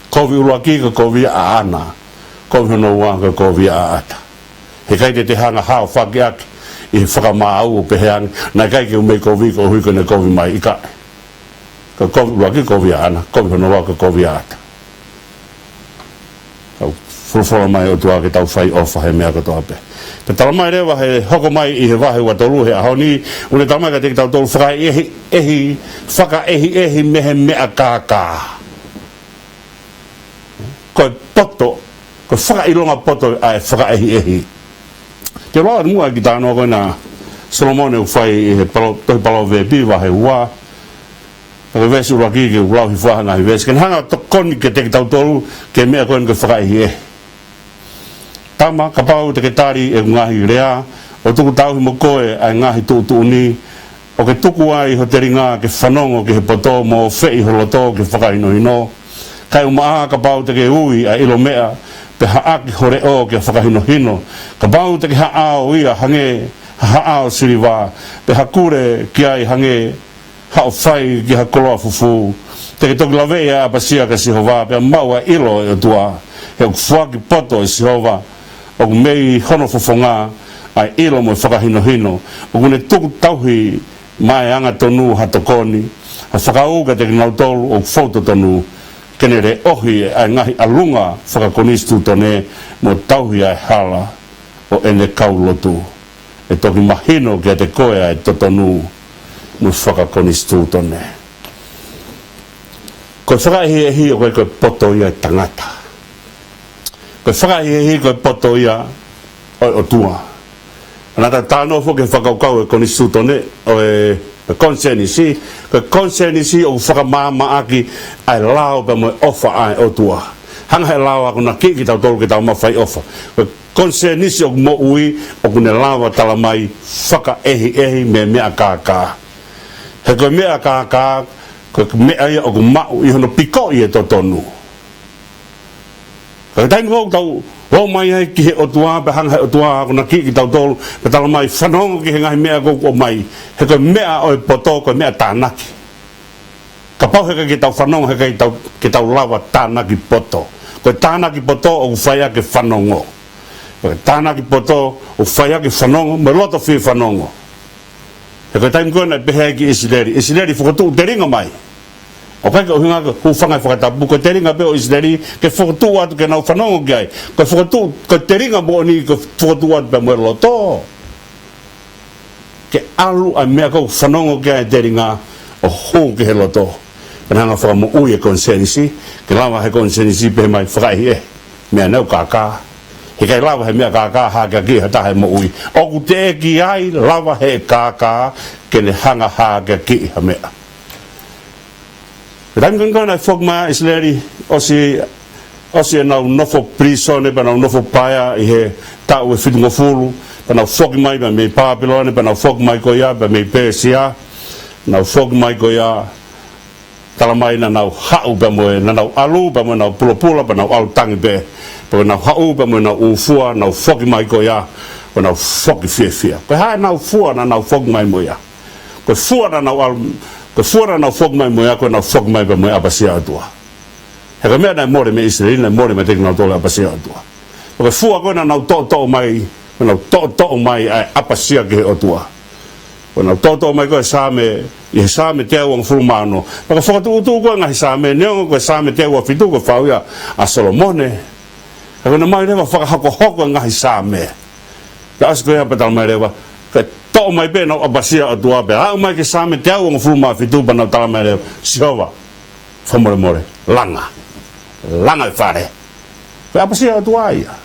Kovi ʻuluaki ko e kovi ʻa ʻAna. Kovi hono ua ko e kovi ʻa ʻAta. Heʻikai te te hanga ʻo hao fakiaki ʻi he fakamaau ʻo pehē ange, naʻe ʻikai ke u mei kovi koeʻuhi ko ʻene kovi mai, ʻikai. Ko e kovi ʻuluaki kovi ʻa ʻAna, kovi hono ua ko e kovi ʻa ʻAta. Tau folofola mai ʻOtua ke tau fai ʻofa he meʻa kotoa pē. Pea tala mai leva he hoko mai ʻi he vahe ua tolu he ʻaho ni, ʻoku ne tala mai kiate kitautolu fakaʻehiʻehi, fakaʻehiʻehi mei he meʻa kākā. Ko e poto, ko e fakaʻilonga poto ʻa e fakaʻehiʻehi. Te u lau atu muʻa e kiʻi talanoa ko ena ʻa Solomone ʻoku fai ʻi he palo-, tohi Palōveepi vahe ua. Pea ko e veesi ʻuluaki ke u lau hifo ʻa e ngaahi veesi. Ke ne hanga ʻo tokoni kiate kitautolu ki he meʻa ko eni ko e fakaʻehiʻehi. Tama, kapau te ke tali ʻeku ngaahi lea, ʻo tuku tauhi mo koe ʻa e ngaahi tuʻutuʻuni, ʻo ke tuku ai ho telinga ke fanongo ki he poto mo feʻi ho loto ki he fakahinohino. Kaeʻumaʻā kapau te ke ui ʻa e ʻilo meʻa, pea haʻaki ho leʻo ki he fakahinohino. Kapau te ke haʻao ia hangē ha haʻao siliva, pea hakule ki ai hangē haʻo fai ki ha koloa fufū. Te ke toki laveʻi ʻa e ʻapasia kia Sihova, pea maʻu ʻa e ʻilo ʻo e ʻOtua. He ʻoku foaki poto ʻe Sihova, ʻoku mei hono fofonga ʻa e ʻilo mo e fakahinohino. ʻOku ne tuku tauhi maʻa e angatonu ha tokoni, ha fakaū kiate kinautolu ʻoku fou totonu, ke ne leʻohi ʻa e ngaahi ʻalunga fakakonisitūtone mo tauhi ʻa e hala ʻo ʻene kau lotu. ʻE toki mahino kiate koe ʻa e totonu mo e fakakonisitūtone. Ko e fakaʻehiʻehi ʻoku ʻikai ko e poto ia ʻo e tangata. Ko e fakaʻehiʻehi ko e poto ia ʻo e ʻOtua. Naʻa tau talanoa foki he fakakaukau ʻo e konisitūtone, ʻo e, ʻo e konisēnisi, ko e konisēnisi ʻoku fakamaamaʻaki ʻa e lao pea mo e ʻofa ʻa e ʻOtua. Hanga he lao ʻo akonakiʻi kitautolu ke tau mafai ʻofa. Ko e konisēnisi ʻoku moʻui, ʻoku ne lava talamai fakaʻehiʻehi mei he meʻa kākā. He ko e meʻa kākā, ko e meʻa ia ʻoku maʻu ʻi hono pikoʻi e totonu. Ka ko e taimi ʻoku tau ō mai ai ki he ʻOtua, pea hanga he ʻOtua ʻo akonakiʻi kitautolu, pea talamai fanongo ki he ngaahi meʻa ʻoku ʻomai. He ko e meʻa ʻo e poto, ko e meʻa tānaki. Kapau heʻikai ke tau fanongo, heʻikai tau, ke tau lava tānaki poto. Ko e tānaki poto ʻoku fai ʻaki e fanongo. Ko e tānaki poto ʻoku fai ʻaki e fanongo, mo e loto fie fanongo. He ko e taimi ko ē naʻe pehē ai ki ʻIsileli, ʻIsileli fokotuʻu telinga mai. ʻOku ʻikai ke ʻuhinga ke hūfanga he fakatapu, ko e telinga pē ʻo ʻIsileli ke fokotuʻu atu ke nau fanongo ki ai. Ko e fokotuʻu, ko e telinga moʻoni ke fokotuʻu atu pea mo e loto. Ke ʻalu ʻa e meʻa ʻoku fanongo ki ai e telinga ʻo hū ki he loto. Ke ne hanga ʻo fakamoʻui e konisēnisi, ke lava he konisēnisi pehē mai fakaʻehiʻehi. Meʻa naʻe kākā. Heʻikai lava he meʻa kākā hakeakiʻi ha taha e moʻui. ʻOku teʻeki ai lava he kākā ke ne hanga hakeakiʻi ha meʻa. Ko e taimi ko ē naʻe foki mai ʻa ʻIsileli, ʻosi, ʻosi ʻenau nofo pilīsone, pea nau nofo paea ʻi he taʻu ʻe fitungofulu, pea nau foki mai pea mei Pāpilone, pea nau foki mai ko ia, pea mei Pēsia, nau foki mai ko ia, talamai naʻa nau haʻu pea mo e, naʻa nau ʻalu pea mo ʻenau pulopula, pea nau ʻalu tangi pē, pea nau haʻu pea mo ʻenau ʻū fua, nau foki mai ko ia, pea nau foki fiefia. Ko e hā ʻenau fua naʻa nau foki mai mo ia? Ko e fua naʻa nau ʻalu, ko e fua naʻa nau foki mai mo ia, ko ʻenau foki mai pea mo e ʻapasia ʻo e ʻOtua. He ko e meʻa naʻe mole mei ʻIsileli, naʻe mole meiate kinautolu e ʻapasia ʻo e ʻOtua. Ko e fua ko ē naʻa nau toʻotoʻo mai, naʻa nau toʻotoʻo mai ʻa e ʻapasia ki he ʻOtua. Ko ʻenau toʻotoʻo mai ko ē Saame, ʻi he Saame teau uangofulu mā ono. Pea ko e fokotuʻutuʻu ko ē ngaahi Saame, neongo ko e Saame teau uafitu ko e fau ia ʻa Solomone. Ka ko ʻene ʻomai leva fakahokohoko e ngaahi Saame. Pea ʻosi ko ia pea talamai leva, ke toʻo mai pē ʻenau ʻapasia ʻo e ʻOtua pea aʻu mai ki he Saame teau uangofulu mā fitu pea nau talamai leva, Sihova, fakamolemole, langa. Langa e fale. Ko e ʻapasia ʻo e ʻOtua ia.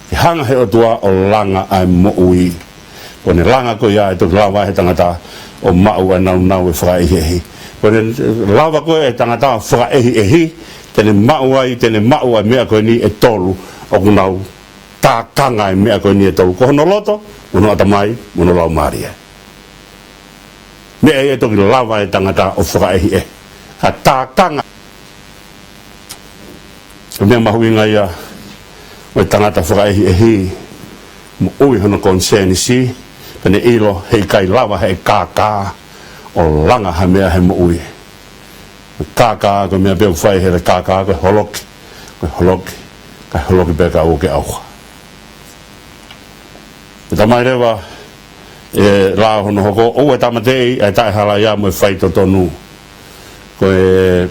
Ke hanga he ʻOtua ʻo langa ʻa e moʻui. Ko ʻene langa ko ia ʻe toki lava he tangata ʻo maʻu ʻa e nāunau ʻo e fakaʻehiʻehi. Ko ʻene lava ko ē ʻe he tangata ʻo fakaʻehiʻehi, te ne maʻu ai, te ne maʻu ʻa e meʻa ko eni ʻe tolu ʻoku nau tākanga e meʻa ko eni ʻe tolu, ko hono loto, mo hono ʻatamai, mo hono laumālie. Meʻa ia ʻe toki lava e tangata ʻo fakaʻehiʻehi. Ka tākanga. Ko e meʻa mahuʻinga ia ʻo e tangata fakaʻehiʻehi, moʻui hono konisēnisi, pea ne ʻilo heʻikai lava he kākā ʻo langa ha meʻa he moʻui. Kākā, ko e meʻa pē ʻoku fai he kākā, ko e holoki, ko e holoki, kae holoki pē kae ʻoua ke ʻauha. Pea talamai leva ʻe he lao hono hoko, ʻoua ʻe tāmateʻi ʻa e taʻehalaia mo e faitotonu. Ko e,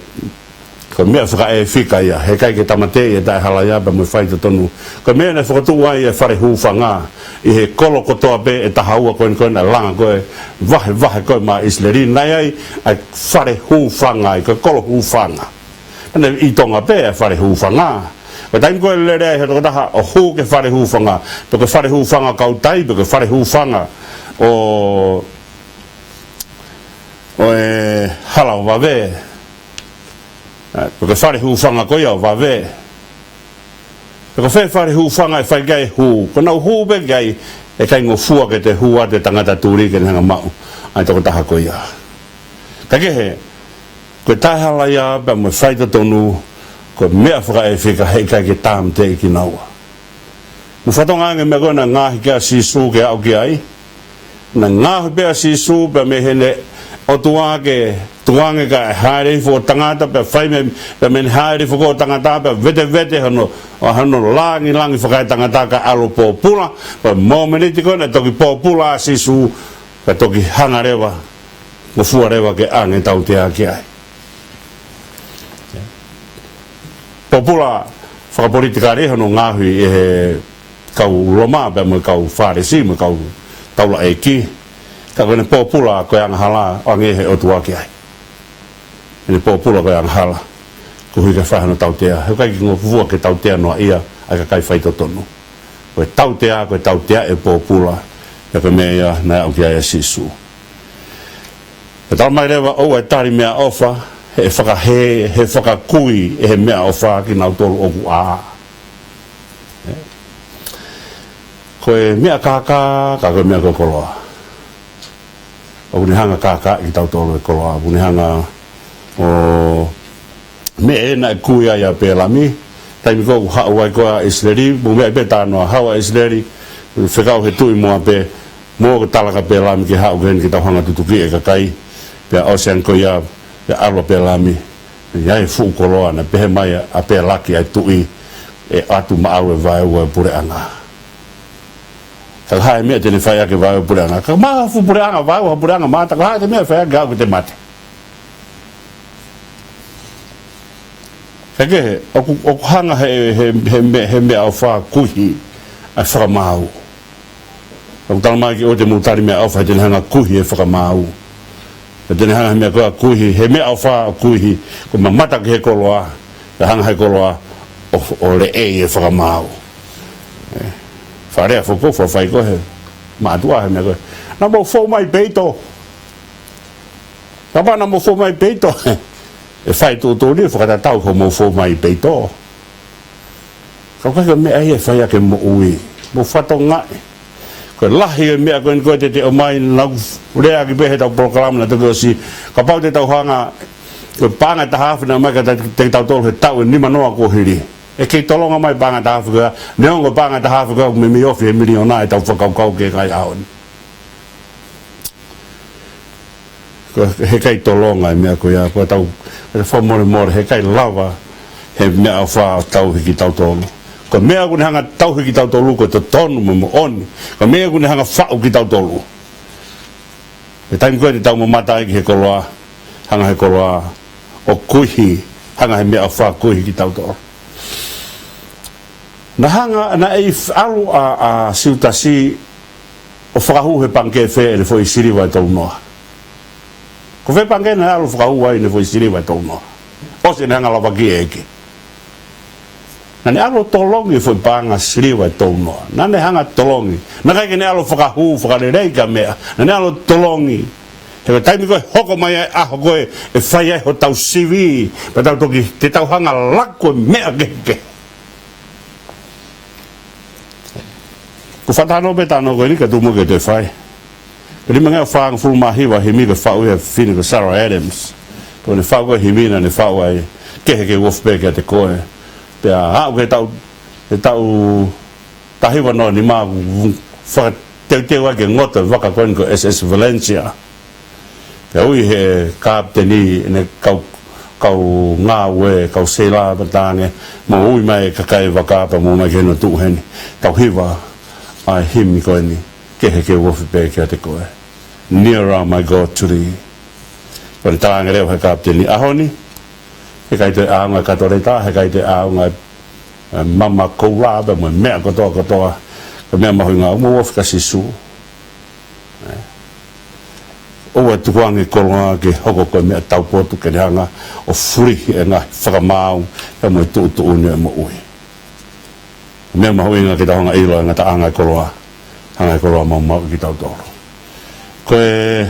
ko e meʻa fakaʻefika ia, heʻikai ke tāmateʻi e taʻehalaia pea mo e faitotonu. Ko e meʻa naʻe fokotuʻu ai e fale hūfanga ʻi he kolo kotoa pē ʻe taha ua ko eni ko ē naʻe langa ko ē vahevahe ko ē maʻa ʻIsileli, naʻe ʻi ai ʻa e fale hūfanga, ʻi he kolo hūfanga. Naʻe ʻi Tonga pē ʻa e fale hūfanga. Ko e taimi ko ē ʻe lele ai ha tokotaha ʻo hū ki he fale hūfanga, pe ko e fale hūfanga ʻo Kautai, pe ko e fale hūfanga ʻo, ʻo e Hala ʻo Vave, ē, pe ko e fale hūfanga ko ia ʻo Vave, pe ko fē fale hūfanga ʻe fai ki ai e hū, ko ʻenau hū pē ki ai, ʻe ʻikai ngofua ke te hū atu e tangata tuli ke ne hanga ʻo maʻu ʻa e tokotaha ko ia. Ka kehe, ko e taʻehalaia pea mo e faitotonu, ko e meʻa fakaʻefika, heʻikai ke tāmateʻi kinaua. Mou fanongo ange ki he meʻa ko ē naʻe ngaohi ki ai ʻa Sīsū ke aʻu ki ai. Naʻe ngaohi pē ʻa Sīsū pea mei heʻene ʻOtua ke tukuange kae hāʻele hifo ʻo tangata, pea fai mei, pea mei heʻene hāʻele hifo ko ē ʻo tangata, pea vetevete hono, ʻa hono langilangi fakaetangata kae ʻalu ʻo pōpula. Pea mōmeniti ko ē naʻe toki pōpula ʻa Sīsū, pea toki hanga leva, ngofua leva ke ʻange tautea ki ai. Pōpula fakapolitikale hono ngaohi ʻe he kau Loma, pea mo e kau Fālesi, mo e kau taulaʻeiki. Ka ko ʻene pōpula ko e angahala ʻo ʻange ʻe he ʻOtua ki ai. ʻene pōpula ko e angahala, koeʻuhi ke fai hano tautea. He ʻoku ʻikai ke ngofua ke tautea noaʻia ʻa e kakai faitotonu. Ko e tautea, ko e tautea ʻe pōpula, pea ko e meʻa ia naʻe aʻu ki ai ʻa Sīsū. Pea talamai leva ʻoua ʻe tali meʻaʻofa, he ʻe fakahē, he ʻe fakakui ʻe he meʻaʻofa kinautolu ʻoku ʻā. Ko e meʻa kākā, ka ko e meʻa ko e koloa. ʻOku ne hanga ʻo kākaaʻi kitautolu ʻe he koloa, ʻoku ne hanga ʻo meʻa ē naʻe kui ai ʻa Pēlami, taimi ko ē ʻoku haʻu ai ko ē ʻa ʻIsileli, mou meaʻi pē talanoa, haʻu ʻa ʻIsileli, fekau he tuʻi mo ʻApe, mo e tala kia Pēlami ke haʻu ki heni ke tau hanga ʻo tutuki e kakai, pea ʻosi ange ko ia, pea ʻalu ʻa Pēlami, ʻi ai e fuʻu koloa naʻe pehē mai ʻa Pēlaki ʻa e tuʻi, ʻe ʻatu maʻau e vaeua ʻo e puleʻanga. Ka ko e hā e meʻa te ne fai ʻaki e vaeua ʻo e puleʻanga? Ka maʻu ha fuʻu puleʻanga, vaeua ha puleʻanga mata, ka ko e hā e meʻa ʻe fai ʻaki ʻo aʻu ki he mate? Kae kehe, ʻoku, ʻoku hanga he, he, he, me-, he meʻaʻofa kuihi ʻa e fakamaau. ʻOku talamai ke ʻoua te mou tali meʻaʻofa, he te ne hanga ʻo kuihi e fakamaau. He te ne hanga he meʻa ko ē ʻo kuihi, he meʻaʻofa ʻo kuihi, ko e mamata ki he koloa, pea hanga he koloa ʻo, ʻo leʻei e fakamaau. ʻE, fakalea foki ʻoku fai ko ē he mātuʻa he meʻa ko ē. Naʻa mou fou mai peito. Kapau naʻa mou fou mai peito, ʻe fai tuʻutuʻuni fakatatau ko hoʻomou fou mai peito. Ka ʻoku ʻikai ko e meʻa ia ʻe fai ʻaki e moʻui. Mou fakatokangaʻi. Ko e lahi e meʻa ko eni ko ē te te ʻomai, naʻa ku lea ʻaki pē heʻetau polokalama naʻe toki ʻosi. Kapau te tau hanga, ko e paʻanga ʻe taha afe naʻe ʻomai kiate kitautolu he taʻu ʻe nima noa kuo hili. ʻE kei tolonga mai paʻanga ʻe taha afe ko ia, neongo paʻanga ʻe taha afe ko ia, ʻoku meimei ofi he miliona ʻetau fakakaukau ki he ngaahi ʻaho ni. Ko e, heʻikai tolonga e meʻa ko ia, ko ʻetau, ʻetau fakamolemole, heʻikai lava he meʻaʻofa ʻo tauhi kitautolu. Ko e meʻa ʻoku ne hanga ʻo tauhi kitautolu, ko e totonu mo e moʻoni. Ko e meʻa ʻoku ne hanga ʻo faʻu kitautolu. He taimi ko ē te tau mamata ai ki he koloa, hanga he koloa ʻo kuihi, hanga he meʻaʻofa ʻo kuihi kitautolu. Naʻe hanga, naʻe ʻi f-, ʻalu ʻa, ʻa Siutasi ʻo fakahū he pangikē fē ʻene foʻi siliva ʻe tolunoa. Ko fē pangikē naʻe ʻalu ʻo fakahū ai ʻene foʻi siliva ʻe tolunoa? ʻOsi ʻene hanga ʻo lavaki e ʻEiki. Naʻa ne ʻalu ʻo tolongi e foʻi paʻanga siliva ʻe tolunoa. Naʻa ne hanga ʻo tolongi. Naʻe ʻikai ke ne ʻalu ʻo fakahū, fakalelei ki ha meʻa. Naʻa ne ʻalu ʻo tolongi. He ko e taimi ko ē ʻe hoko mai ai e ʻaho ko ē ʻe fai ai hotau sivi, pea tau toki, te tau hanga ʻo laku e meʻa kehekehe. ʻOku ou fakatalanoa pē talanoa ko eni kae tuku muʻa ke u toe fai. Ko e limangeau fāngofulu mā hiva himi ko e faʻu ia ʻe he fefine ko Sarah Adams. Ko ʻene faʻu ko ē himi naʻa ne faʻu ai, Kehe ke u ofi pē kiate koe. Pea aʻu ki he taʻu, he taʻu taha hiva noa nima, fakateuteu ai ke ngoto e vaka ko eni ko e S S Valencia. Pea ui he kapiteni ʻene kau, kau ngāue, kau seila pea talaange, mou ui mai e kakai vaka pea mou ō mai ki heni ʻo tuʻu heni. Tau hiva ʻa e himi ko eni, Kehe ke u ofi pē kiate koe. Nearer, my God, to thee. Pea ne talaange leva he kapiteni, ʻAho ni, heʻikai toe ʻaonga e kato leta, heʻikai toe ʻaonga e, e mama koula, pea mo e meʻa kotoa kotoa. Ko e meʻa mahuʻinga, mou ofi kia Sīsū. ʻOua ʻe tukuange e koloa ke hoko ko e meʻa taupotu ke ne hanga ʻo fulihi e ngaahi fakamaau, pea mo e tuʻutuʻuni ʻo e moʻui. Meʻa mahuʻinga ke tau hanga ʻo ʻilo e ngataʻanga e koloa, hanga he koloa ʻo maumauʻi kitautolu. Ko e,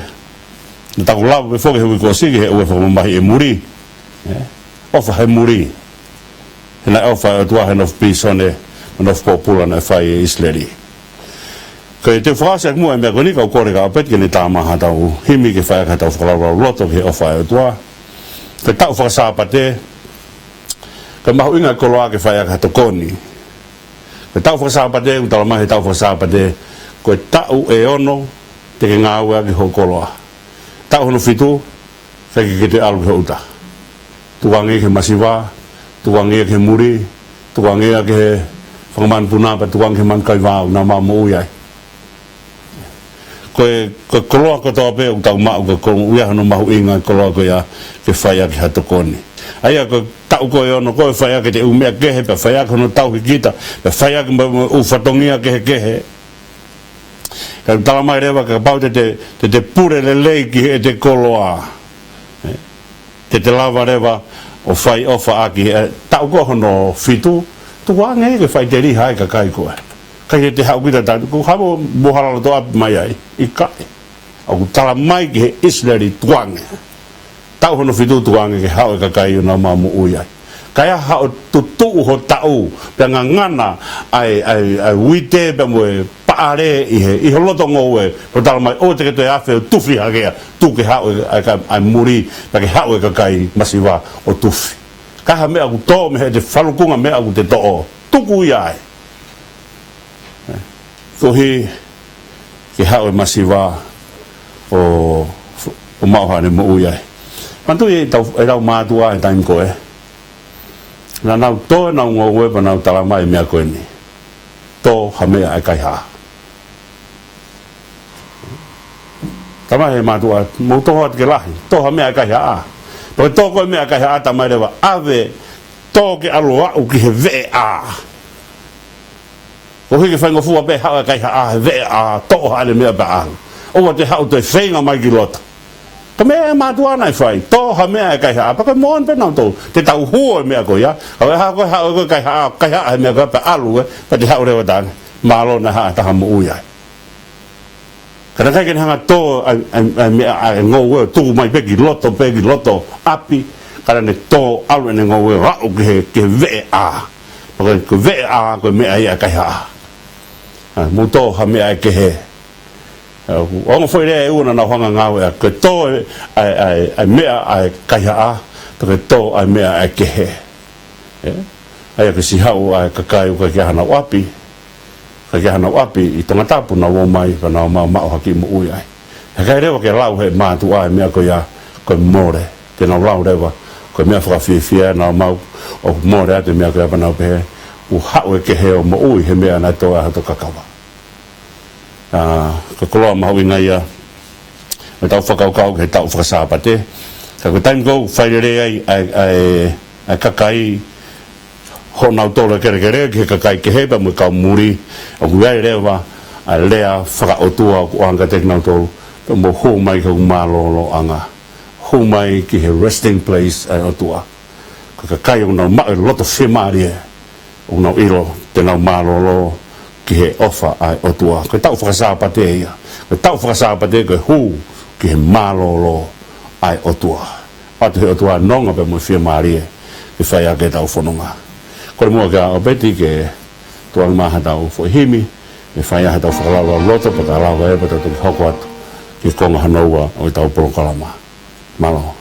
naʻa ku lave pē foki he uike kuo ʻosi ki he ʻoua ʻe fakamamahiʻi e muli. ʻE, ʻofa he muli. He naʻe ʻofa e ʻOtua he nofo pīsone, mo e nofo pōpula naʻe fai ʻe ʻIsileli. Ko e te u fakaʻosi ʻaki muʻa e meʻa ko eni, kau kole kia ʻApeti ke ne tā mai haʻatau himi ke fai ʻaki haʻatau fakalaulauloto ki he ʻofa e ʻOtua. Ko e taʻu fakasāpate, ko e mahuʻinga e koloa ke fai ʻaki ha tokoni. Ko e taʻu fakasāpate, ʻoku talamai he taʻu fakasāpate, ko e taʻu ʻe ono te ke ngāue ʻaki hoʻo koloa. Taʻu hono fitu, ʻikai ke ke toe ʻalu ki ho ʻuta. Tukuange ki he masiva, tukuange ki he muli, tukuange ki he fanga manupuna, pea tukuange ki he manu kaivao, naʻa mau moʻui ai. Ko e, ko e koloa kotoa pē ʻoku tau maʻu, ko e koloa, ʻoku ʻi ai hono mahuʻinga e koloa ko ia ke fai ʻaki ha tokoni. ʻA ia ko e taʻu ko ē ʻe ono ko ē fai ʻaki e ʻū meʻa kehe, pea fai ʻaki hono tauhi kita, pea fai ʻaki mo, mo e ʻū fatongia kehekehe. Kae talamai leva kapau te te, te te pule lelei ki heʻete koloa. ʻE, Te te lava leva ʻo fai ʻofa ʻaki, ē, taʻu ko hono fitu, tukuange ke faʻiteliha ai e kakai ko ē. ʻIkai te te haʻu kita tanu, ko hamo mo hala loto ʻapi mai ai, ʻikai. ʻOku tala mai ki he ʻIsileli tukuange. Taʻu hono fitu tukuange ke haʻu e kakai ʻo nau moʻui ai. Kae haʻu ʻo tutuʻu ho taʻu, pea ngangana ʻa e, ʻa e, ʻa e uite pea mo e paʻale ʻi he, ʻi ho loto ngoue, ʻo tala mai ʻoua te ke toe afe ʻo tufi hake ia, tuku ke haʻu e, ʻa e ka-, ʻa e muli, pea ke haʻu e kakai masiva ʻo tufi. Ka ha meʻa ʻoku tō mei heʻete falukunga meʻa ʻoku te toʻo, tuku ia ai. Koeʻuhi ke haʻu e masiva ʻo, ʻo maʻu haʻane moʻui ai. Manatuʻi ʻetau, ʻetau mātuʻa he taimi ko ē. Naʻa nau tō ʻenau ngoue pea nau tala mai e meʻa ko eni. Tō ha meʻa ʻa e kaihaʻa. Tala mai he mātuʻa, mou toho atu ke lahi. Tō ha meʻa ʻa e kaihaʻa. Pea ko e tō ko ē meʻa ʻa e kaihaʻa, tala mai leva, ʻave, tō ke ʻalu ʻo aʻu ki he veʻe ʻā. Koeʻuhi ke faingofua pē haʻu e kaihaʻa he veʻe ʻā, toʻo haʻane meʻa pea ʻalu. ʻOua te haʻu toe feinga mai ki loto. Ko e meʻa ʻa e mātuʻa naʻe fai, tō ha meʻa ʻa e kaihaʻa, pea ko e moʻoni pē naʻa nau tō, te tau hū e meʻa ko ia, ka ʻe hā ko e haʻu ko e kaihaʻa, kaihaʻa he meʻa ko ia pea ʻalu ē, pea te haʻu leva tane, mālō naʻe haʻu ha taha moʻui ai. Ka naʻe ʻikai ke ne hanga ʻo tō ʻa e, ʻa e, ʻa e meʻa, ʻa e ngoue ʻo tuku mai pē ki loto, pē ki loto ʻapi, ka naʻa ne tō ʻalu ʻene ngoue ʻo aʻu ki he, ki he veʻe ʻā. Pea ko e, ko e veʻe ʻā, ko e meʻa ia ʻa e kaihaʻa. ʻA, mou tō ha meʻa ʻa e kehe. ʻA, ʻoku, ʻoku ongo foʻi lea ʻe ua naʻa nau hanga ngāue ʻaki, ko e tō e, ʻa e, ʻa e, ʻa e meʻa ʻa e kaihaʻa, pea ko e tō ʻa e meʻa ʻa e kehe. ʻE? ʻA ia ke siʻi haʻu ʻa e kakai ʻoku ʻikai ke ʻi ai hanau ʻapi, ʻikai ke ʻi ai hanau ʻapi ʻi Tongatapu, nau ō mai, pea nau ma-, maʻu ha kiʻi moʻui ai. He ʻikai leva ke lau he mātuʻa e meʻa ko ia, ko e mole. Te nau lau leva, ko e meʻa fakafiefia, nau maʻu, ʻoku mole atu e meʻa ko ia pea nau pehē, ʻoku haʻu e kehe ʻo moʻui he meʻa naʻe tō ai hoto kakava. ʻA, ko e koloa mahuʻinga ia ʻo ʻetau fakakaukau ki he taʻu faka-Sāpate. Ka ko e taimi ko ē ʻoku fai lelei ai ʻa e, ʻa e, ʻa e kakai, hono tō e kelekele ki he kakai kehe pea mo e kau muli, ʻoku ʻi ai leva ʻa e lea faka-ʻOtua ʻoku ʻoange kiate kinautolu, pea mou hū mai ki hoku mālōlōʻanga. Hū mai ki he resting place ʻa e ʻOtua. Ko e kakai ʻoku nau maʻu e loto fiemālie, ʻoku nau ʻilo te nau mālōlō ki he ʻofa ʻa e ʻOtua. Ko e taʻu faka-Sāpate ia. Ko e taʻu faka-Sāpate ko e hū ki he mālōlō ʻa e ʻOtua. ʻOatu ʻe he ʻOtua nonga pea mo e fiemālie ke fai ʻaki ʻetau fononga. Kole muʻa kia ʻOpeti ke tuku ange mai haʻatau foʻi himi, ke fai ai haʻatau fakalaulauloto, pea ka lava ē pea tau toki hoko atu ki he konga hono ua ʻo ʻetau polokalama. Mālō.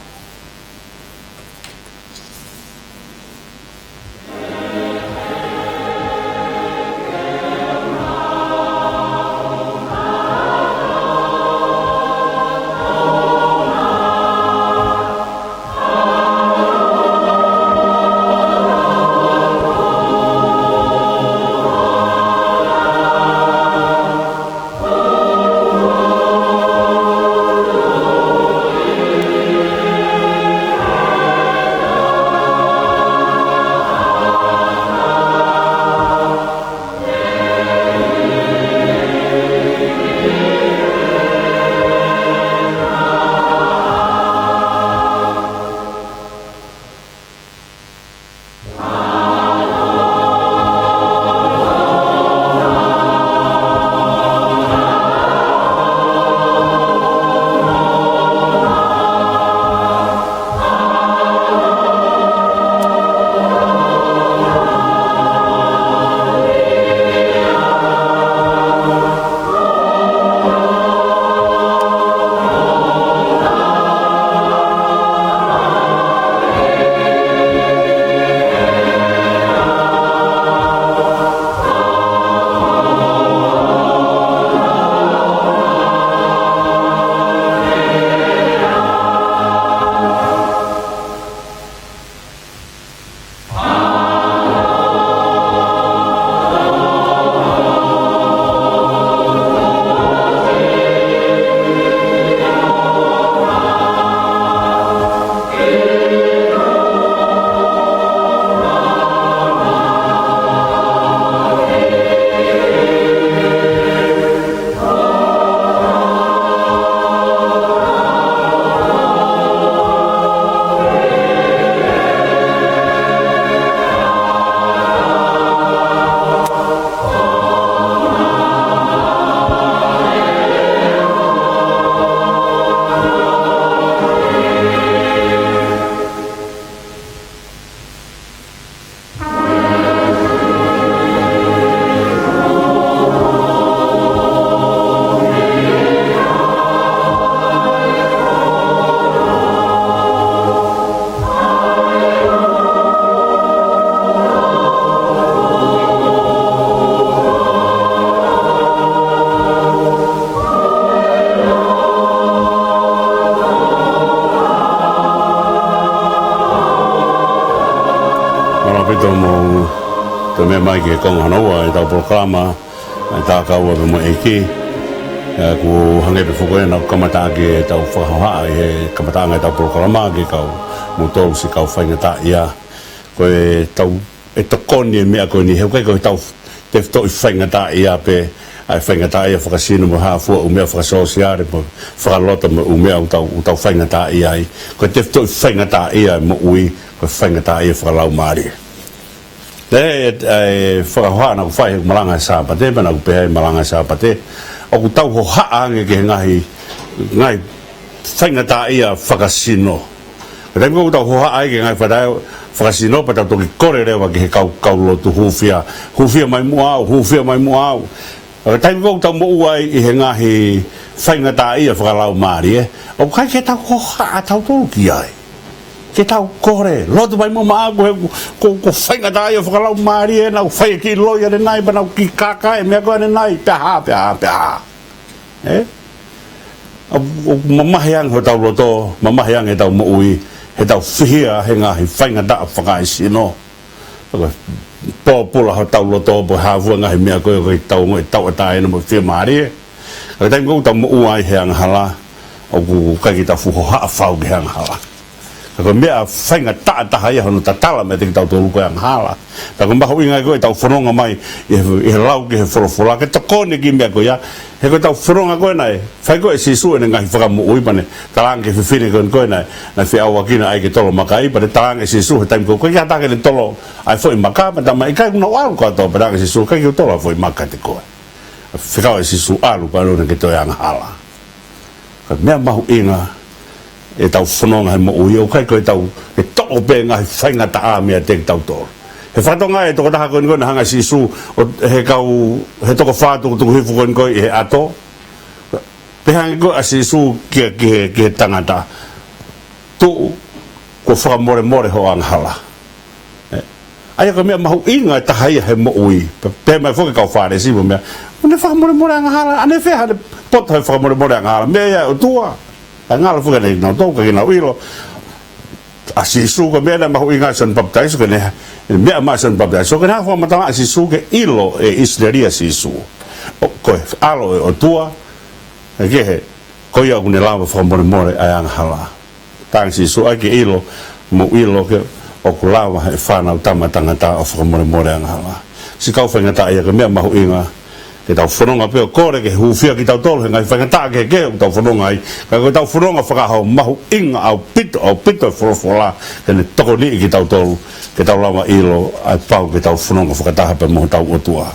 Mai ki he konga hono ua ʻetau polokalama, ʻa e tā kaua pē mo e ʻEiki. ʻE, ʻoku hangē pē foki ʻena ʻoku kamata ʻaki ʻetau fakahohaʻa ʻi he kamataʻanga ʻetau polokalama ki he kau, moutolu siʻi kau faingataʻaʻia. Ko ʻetau, ʻe tokoni e meʻa ko eni, he ʻoku ʻikai ko ʻetau tefitoʻi faingataʻaʻia pē, ʻa e faingataʻaʻia fakasino mo e hā fua ʻū meʻa fakasōsiale, mo e fakaloto mo e ʻū meʻa ʻoku tau, ʻoku tau faingataʻaʻia ai. Ko e tefitoʻi faingataʻaʻia e moʻui, ko e faingataʻaʻia fakalaumālie. ʻE, ʻe, fakahohaʻa naʻa ku fai he malanga Sāpate, pea naʻa ku pehē he malanga Sāpate, ʻoku tau hohaʻa ange ki he ngaahi, ngaahi faingataʻaʻia fakasino. Ko e taimi ko ē ʻoku tau hohaʻa ai ki he ngaahi faingataʻaʻia fakasino, pea tau toki kole leva ki he kau, kau lotu hūfia, hūfia mai muʻa au, hūfia mai muʻa au. Ko e taimi ko ē ʻoku tau moʻua ai ʻi he ngaahi faingataʻaʻia fakalaumālie, ʻoku ʻikai ke tau hohaʻa tautolu ki ai. Ke tau kole, lotu mai muʻa maʻaku he ʻoku, ʻoku, ʻoku faingataʻaʻia fakalaumālie, naʻa ku fai e kiʻi loi ʻanenai, pea naʻa ku kiʻi kākā e meʻa ko ē ʻanenai, pea hā, pea hā, pea hā. ʻE? ʻOku, ʻoku mamahi ange hotau loto, mamahi ange ʻetau moʻui, heʻetau fihia he ngaahi faingataʻa fakaesino. Ko e pōpula hotau loto, pe ko e hā fua e ngaahi meʻa ko ē ʻoku tau ongoʻi tauʻatāina mo fiemālie. Ka ko e taimi ko ē ʻoku tau moʻua ai he angahala, ʻoku ʻikai ke tau fuʻu hohaʻa fau ki he angahala. Ka ko e meʻa faingataʻa taha ia hono tatala meiate kitautolu ko e angahala. Ka ko e mahuʻinga ko ē ʻetau fononga mai ʻi he, ʻi he lau ki he folofola, ke tokoni ki he meʻa ko ia, he ko ʻetau fononga ko ē naʻe fai ko ē ʻe Sīsū ʻene ngaahi fakamoʻui pea ne talaange ki he fefine ko ē naʻe, naʻe feʻauakina ai ke tolo maka ai, pea ne talaange ʻe Sīsū he taimi ko ē, ko e ʻikai ke ne tolo ʻa e foʻi maka, pea talamai ʻikai, kuo nau ʻalu kātoa, pea talaange ʻe Sīsū, ʻikai ke u tolo ʻa e foʻi maka kiate koe. Fekau ʻe Sīsū ʻalu pea ʻalu ʻo ne ke toe angahala. Ko e meʻa mahuʻinga ʻetau fononga he moʻui, ʻoku ʻikai ko ʻetau, ke toʻo pē ngaahi faingataʻa meiate kitautolu. He fakatonga e tokotaha ko eni ko ē naʻe hanga ʻe Sīsū, ʻo, he kau, he toko fā tukutuku hifo ko eni ko ē ʻi he ʻato. Pehē ange ko ē ʻa Sīsū ki he, ki he, ki he tangata, tuʻu, kuo fakamolemole hoʻo angahala. ʻE, ʻa ia ko e meʻa mahuʻinga ʻe taha ia he moʻui. Pe, pehē mai foki e kau Fālesi mo e meʻa, ʻoku ne fakamolemole angahala, ʻanefē haʻane poto he fakamolemole angahala? Meʻa ia ʻa e ʻOtua. ʻA e angahala foki ʻanenai, nau tau ka ke nau ʻilo. ʻA Sīsū, ko e meʻa naʻe mahuʻinga ʻia Sione Papitaiso, ko ʻene, meʻa mai ʻa Sione Papitaiso, ko ʻene hanga ʻo fakamatala ʻa Sīsū ke ʻilo ʻe ʻIsileli ʻa Sīsū. ʻO, ko e ʻAlo ʻo e ʻOtua, ʻe kehe, ko ia ʻoku ne lava ʻo fakamolemole ʻa e angahala. Talaange ʻe Sīsū, ʻai ke ʻilo, mou ʻilo ke ʻoku lava ʻe he Fanautama ʻa Tangata ʻo fakamolemole angahala. Siʻi kau faingataʻaʻia, ko e meʻa mahuʻinga ke tau fononga pē ʻo kole ke hūfia kitautolu he ngaahi faingataʻa kehekehe ʻoku tau fononga ai. Ka ko ʻetau fononga fakaʻaho, mahuʻinga ʻaupito, ʻaupito e folofola ke ne tokoniʻi kitautolu, ke tau lava ʻo ʻilo ʻa e pau ke tau fononga fakataha pea mo hotau ʻOtua.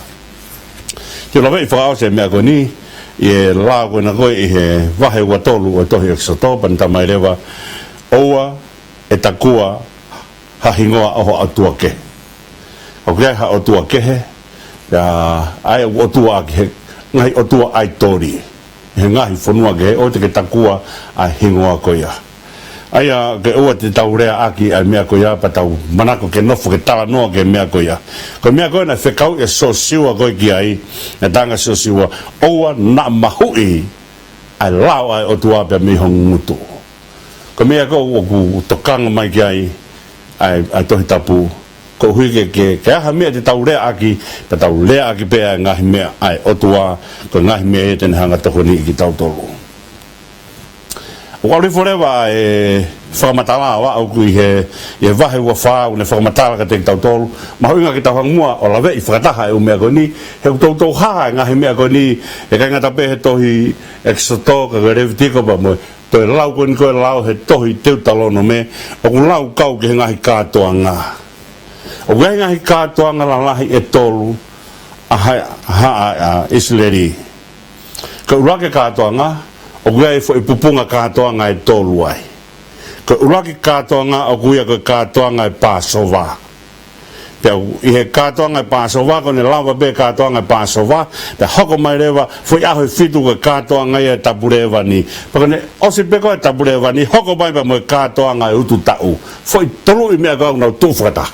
Te u laveʻi fakaʻosi e meʻa ko eni, ʻi he lao ko ena ko ē ʻi he vahe ua tolu ʻo e tohi ʻEkisoto, pea ne talamai leva, ʻoua ʻe takua ha hingoa ʻo ha ʻotua kehe. ʻOku ʻi ai ha ʻotua kehe, ʻa ia ʻoku ʻotua ʻaki he ngaahi ʻotua ʻaitoli. He ngaahi fonua kehe, ʻoua te ke takua ʻa e hingoa ko ia. ʻA ia ke ʻoua te tau leaʻaki ʻa e meʻa ko ia, pea tau manako ke nofo ke talanoa ki he meʻa ko ia. Ko e meʻa ko ē naʻe fekau ʻe Siosiua ko ē ki ai, naʻe talaange ʻe Siosiua, ʻoua naʻa mahuʻi ʻa e lao ʻa e ʻOtua pea mei ho ngutu. Ko e meʻa ko ē ʻoku tokanga mai ki ai ʻa e, ʻa e Tohi Tapu. Koeʻuhi ke, ke, ke ʻi ai ha meʻa te tau leaʻaki, pea tau leaʻaki pē ʻa e ngaahi meʻa ʻa e ʻOtua, ko e ngaahi meʻa ia te ne hanga ʻo tokoniʻi kitautolu. ʻOku ʻalu hifo leva e fakamatala ʻo aʻu ʻoku ʻi he, ʻi he vahe ua fā, ʻoku ne fakamatala kiate kitautolu. Mahuʻinga ke tau hanga muʻa ʻo laveʻi fakataha e ʻū meʻa ko eni, he ʻoku toutou hā e ngaahi meʻa ko eni, ʻikai ngata pē he tohi ʻEkisoto, ka ko Levitiko pea mo e toe lau ko eni ko e lau he tohi Teutalonome, ʻoku lau kau ki he ngaahi kātoanga. ʻOku ʻi ai e ngaahi kātoanga lalahi ʻe tolu ʻa ha, ha, ʻa, ʻa ʻIsileli. Ko e ʻuluaki kātoanga, ʻoku ʻi ai e foʻi pupunga kātoanga ʻe tolu ai. Ko e ʻuluaki kātoanga ʻoku ui ia ko e kātoanga ʻo e Pāsova. Pea ʻi he kātoanga ʻo e Pāsova, ko ʻene lava pē kātoanga ʻo e Pāsova, pea hoko mai leva, foʻi ʻaho ʻe fitu ko e kātoanga ia ʻo e Tapu Lēvani. Pea ko ʻene ʻosi pē ko ē ʻa e Tapu Lēvani, hoko mai pea mo e kātoanga ʻo e Ututaʻu. Foʻi toluʻi meʻa ko ē ʻoku nau tuʻu fakataha.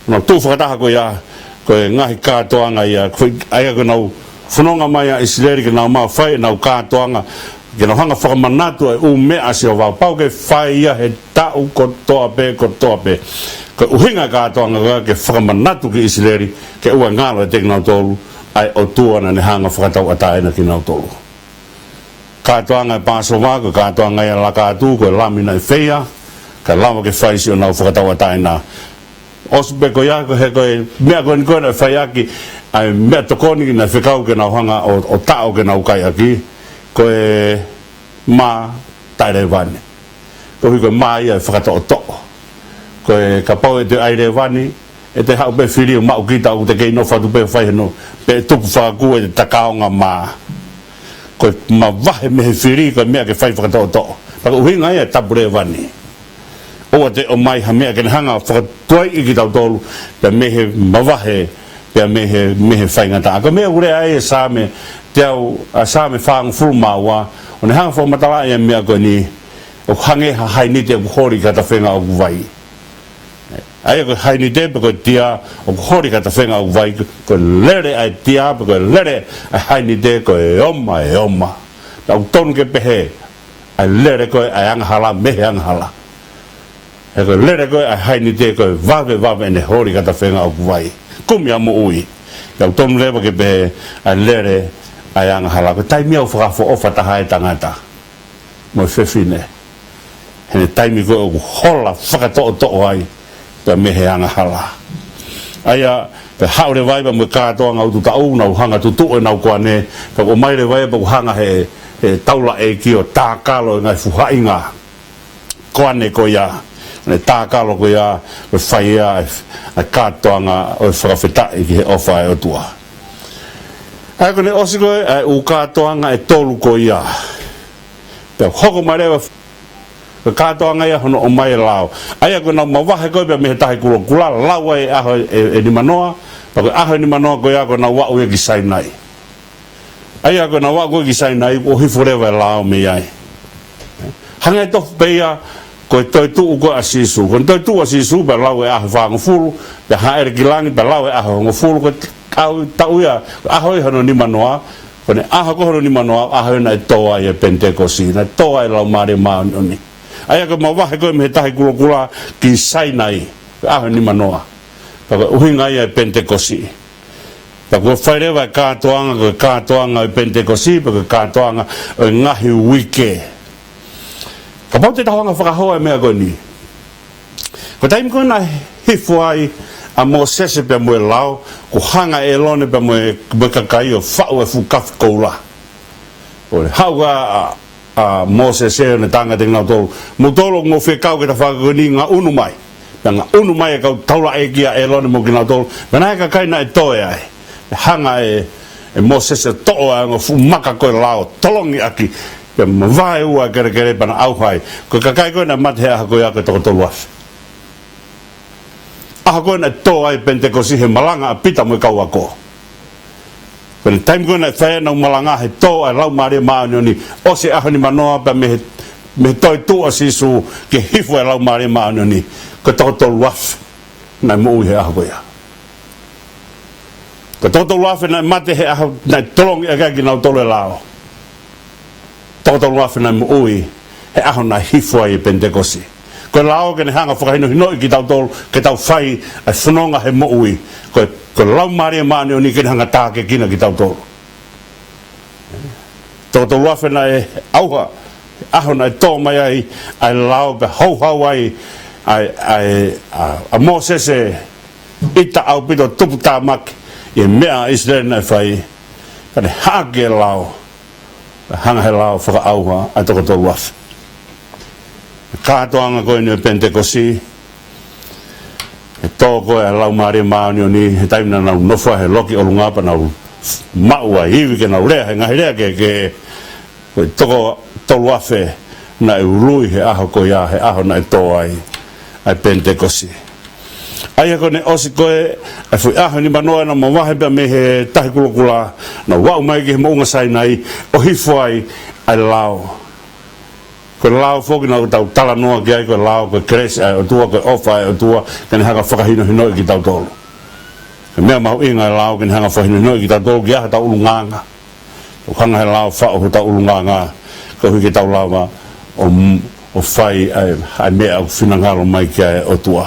Nau tuʻu fakataha ko ia, ko e ngaahi kātoanga ia, ko e, ʻa ia ko ʻenau fononga mai ʻa ʻIsileli ke nau maʻu fai ʻenau kātoanga, ke nau hanga ʻo fakamanatu ʻa e ʻū meʻa ʻa Sihova, pau ke fai ia he taʻu kotoa pē, kotoa pē. Ko e ʻuhinga e kātoanga ko ia ke fakamanatu ki ʻIsileli, ke ʻoua ʻe ngalo ʻiate kinautolu ʻa e ʻOtua naʻa ne hanga ʻo fakatauʻatāina kinautolu. Kātoanga e Pāsova, ko e kātoanga ia ʻa e laka atu, ko e lami naʻe feia, kae lava ke fai siʻonau fakatauʻatāina. ʻOsi pē ko ia, ko e, he ko e meʻa ko eni ko ē naʻe fai ʻaki ʻa e meʻatokoni naʻe fekau ke nau hanga ʻo, ʻo taʻo ke nau kai ʻaki, ko e mā taʻelēvani. Koeʻuhi ko e mā ia ʻe fakatoʻotoʻo. Ko e kapau ʻe toe ʻai lēvani, ʻe toe haʻu pē fili ʻo maʻu kita ʻoku te kei nofo atu pē ʻo fai hano, pea tuku fakakū ʻete takaonga mā. Ko e mavahe mei he fili, ko e meʻa ke fai fakatoʻotoʻo. Pea ko e ʻuhinga ia e tapu lēvani. ʻOua te ʻomai ha meʻa ke ne hanga ʻo fakatuaiʻi kitautolu, pea mei he mavahe, pea mei he, mei he faingataʻa. Ko e meʻa ʻoku lea ai e Saame, teau, ʻa Saame fāngofulu mā ua, ʻo ne hanga ʻo fakamatalaʻi e meʻa ko eni, ʻoku hangē ha hainite ʻoku holi ki ha tafenga ʻoku vai. ʻA ia ko e hainite pe ko e tia ʻoku holi ki ha tafenga ʻoku vai, ko e lele ʻa e tia pe ko e lele ʻa e hainite ko e oma, e oma. Pea ʻoku tonu ke pehē, ʻa e lele ko ē ʻa e angahala mei he angahala. He ko e lele ko ē ʻa e hainite ko e vave, vave ʻene holi ki ha tafenga ʻoku vai. Kumi ʻa e moʻui. Pea ʻoku tonu leva ke pehē ʻa e lele ʻa e angahala. Ko e taimi ia ʻoku fakaʻofoʻofa taha ai e tangata mo e fefine. He ko e taimi ko ē ʻoku hola fakatoʻotoʻo ai pea mei he angahala. ʻA ia, pea haʻu leva ia pea mo e kātoanga utu taʻu, nau hanga ʻo tutuʻu ʻenau koane, pea ʻomai leva ia pea ʻoku hanga he, he taulaʻeiki ʻo tākalo e ngaahi fuhaʻinga koane ko ia, ne tākalo ko ia, ʻo fai ia ʻa e, ʻa e kātoanga ʻo e fakafetaʻi ki he ʻofa ʻa e ʻOtua. ʻA ia ko ʻene ʻosi ko ē ʻa e ʻū kātoanga ʻe tolu ko ia. Pea hoko mai leva ko e kātoanga ia hono ʻomai e lao. ʻA ia ko ʻenau mavahe ko ē pea mei he Tahi Kulokula, lau ai e ʻaho ʻe, ʻe nimanoa, pea ko e ʻaho ʻe nimanoa ko ia ko ʻenau aʻu ia ki Sainai. ʻA ia ko ʻenau aʻu ko ē ki Sainai, ʻoku hifo leva e lao mei ai. Hangē tofu pē ia ko e toetuʻu ko ē ʻa Sīsū. Ko e toetuʻu ʻa Sīsū, pea lau e ʻaho fāngofulu, pea hāʻele ki langi, pea lau e ʻaho hongofulu, ko e taʻu, taʻu ia, ʻaho ia hono nimanoa, ko ʻene ʻaho ko ē hono nimanoa, ʻaho ia naʻe tō ai e Penitekosi, naʻe tō ai e Laumālie Māʻoniʻoni. ʻA ia ko e mavahe ko ē mei he Tahi Kulokula ki Sainai, ko e ʻaho nimanoa. Pea ko e ʻuhinga ia e Penitekosi. Pea kuo fai leva e kātoanga, ko e kātoanga ʻo e Penitekosi, pea ko e kātoanga ʻo e ngaahi uike. Kapau te tau hanga ʻo fakahoa e meʻa ko eni. Ko e taimi ko ē naʻe hifo ai ʻa Mōsese pea mo e lao, kuo hanga ʻe ʻĒlone pea mo e, mo e kakai ʻo faʻu e fuʻu kafi koula. ʻO ne haʻu ʻa, ʻa, ʻa Mōsese ʻo ne talaange kiate kinautolu, moutolu ʻoku mou fekau ki he tafaʻaki ko eni, ngaʻunu mai. Pea ngaʻunu mai e kau taulaʻeiki ʻa ʻĒlone mo kinautolu. Pea naʻe ʻi ai e kakai naʻe toe ai. Pea hanga ʻe, ʻe Mōsese ʻo toʻo ʻa e ongo fuʻu maka ko ē lao, tolongi ʻaki. Pea mavae ua e kelekele pea na ʻauha ai. Ko e kakai ko ē naʻe mate he ʻaho ko ia ko e toko tolu afe. ʻAho ko ē naʻe tō ai e Penitekosi he malanga ʻa Pita mo e kau ako. Ko e taimi ko ē naʻe fai ai ʻenau malanga he tō ʻa e Laumālie Māʻoniʻoni, ʻosi e ʻaho nimanoa pea mei he, mei he toetuʻu ʻa Sīsū ke hifo e Laumālie Māʻoniʻoni, ko e toko tolu afe naʻe moʻui he ʻaho ko ia. Ko e toko tolu afe naʻe mate he ʻaho naʻe tolongi ʻaki ai kinautolu e lao. Toko tolu afe naʻe moʻui he ʻaho naʻe hifo ai e Penitekosi. Ko e lao ke ne hanga ʻo fakahinohinoʻi kitautolu, ke tau fai ʻa e fononga he moʻui. Ko e, ko e Laumālie Māʻoniʻoni ke ne hanga ʻo tākiekina kitautolu. Toko tolu afe naʻe ʻauha, ʻaho naʻe tō mai ai ʻa e lao pea houhau ai ʻa e, ʻa e, ʻa, ʻa Mōsese ʻita ʻaupito, tuputāmaki ʻi he meʻa ʻa ʻIsileli naʻe fai, ka ne haʻaki e lao, hanga he lao ʻo fakaʻauha ʻa e toko tolu afe. Kātoanga ko eni ʻo e Penitekosi, ʻe tō ko ē ʻa e Laumālie Māʻoniʻoni, he taimi naʻa nau nofo ai he loki ʻolunga pea nau maʻu ʻa e ivi ke nau lea he ngaahi lea kehekehe, ko e toko tolu afe naʻe ului he ʻaho ko ia, he ʻaho naʻe tō ai ʻa e Penitekosi. ʻA ia ko ʻene ʻosi ko ē ʻa e foʻi ʻaho nimanoa naʻe mavahe pea mei he Tahi Kulokula, naʻa nau aʻu mai ki he moʻunga Sainai, ʻo hifo ai ʻa e lao. Ko e lao foki naʻa tau talanoa ki ai, ko e lao, ko e kelesi ʻa e ʻOtua, ko e ʻofa ʻa e ʻOtua, ke ne hanga ʻo fakahinohinoʻi kitautolu. Ko e meʻa mahuʻinga e lao, ke ne hanga ʻo fakahinohinoʻi kitautolu ki ai hotau ʻulungaanga. ʻO hanga he lao ʻo faʻu hotau ʻulungaanga, koeʻuhi ke tau lava ʻo, ʻo fai ʻa e, ʻa e meʻa ʻoku finangalo mai ki ai e ʻOtua.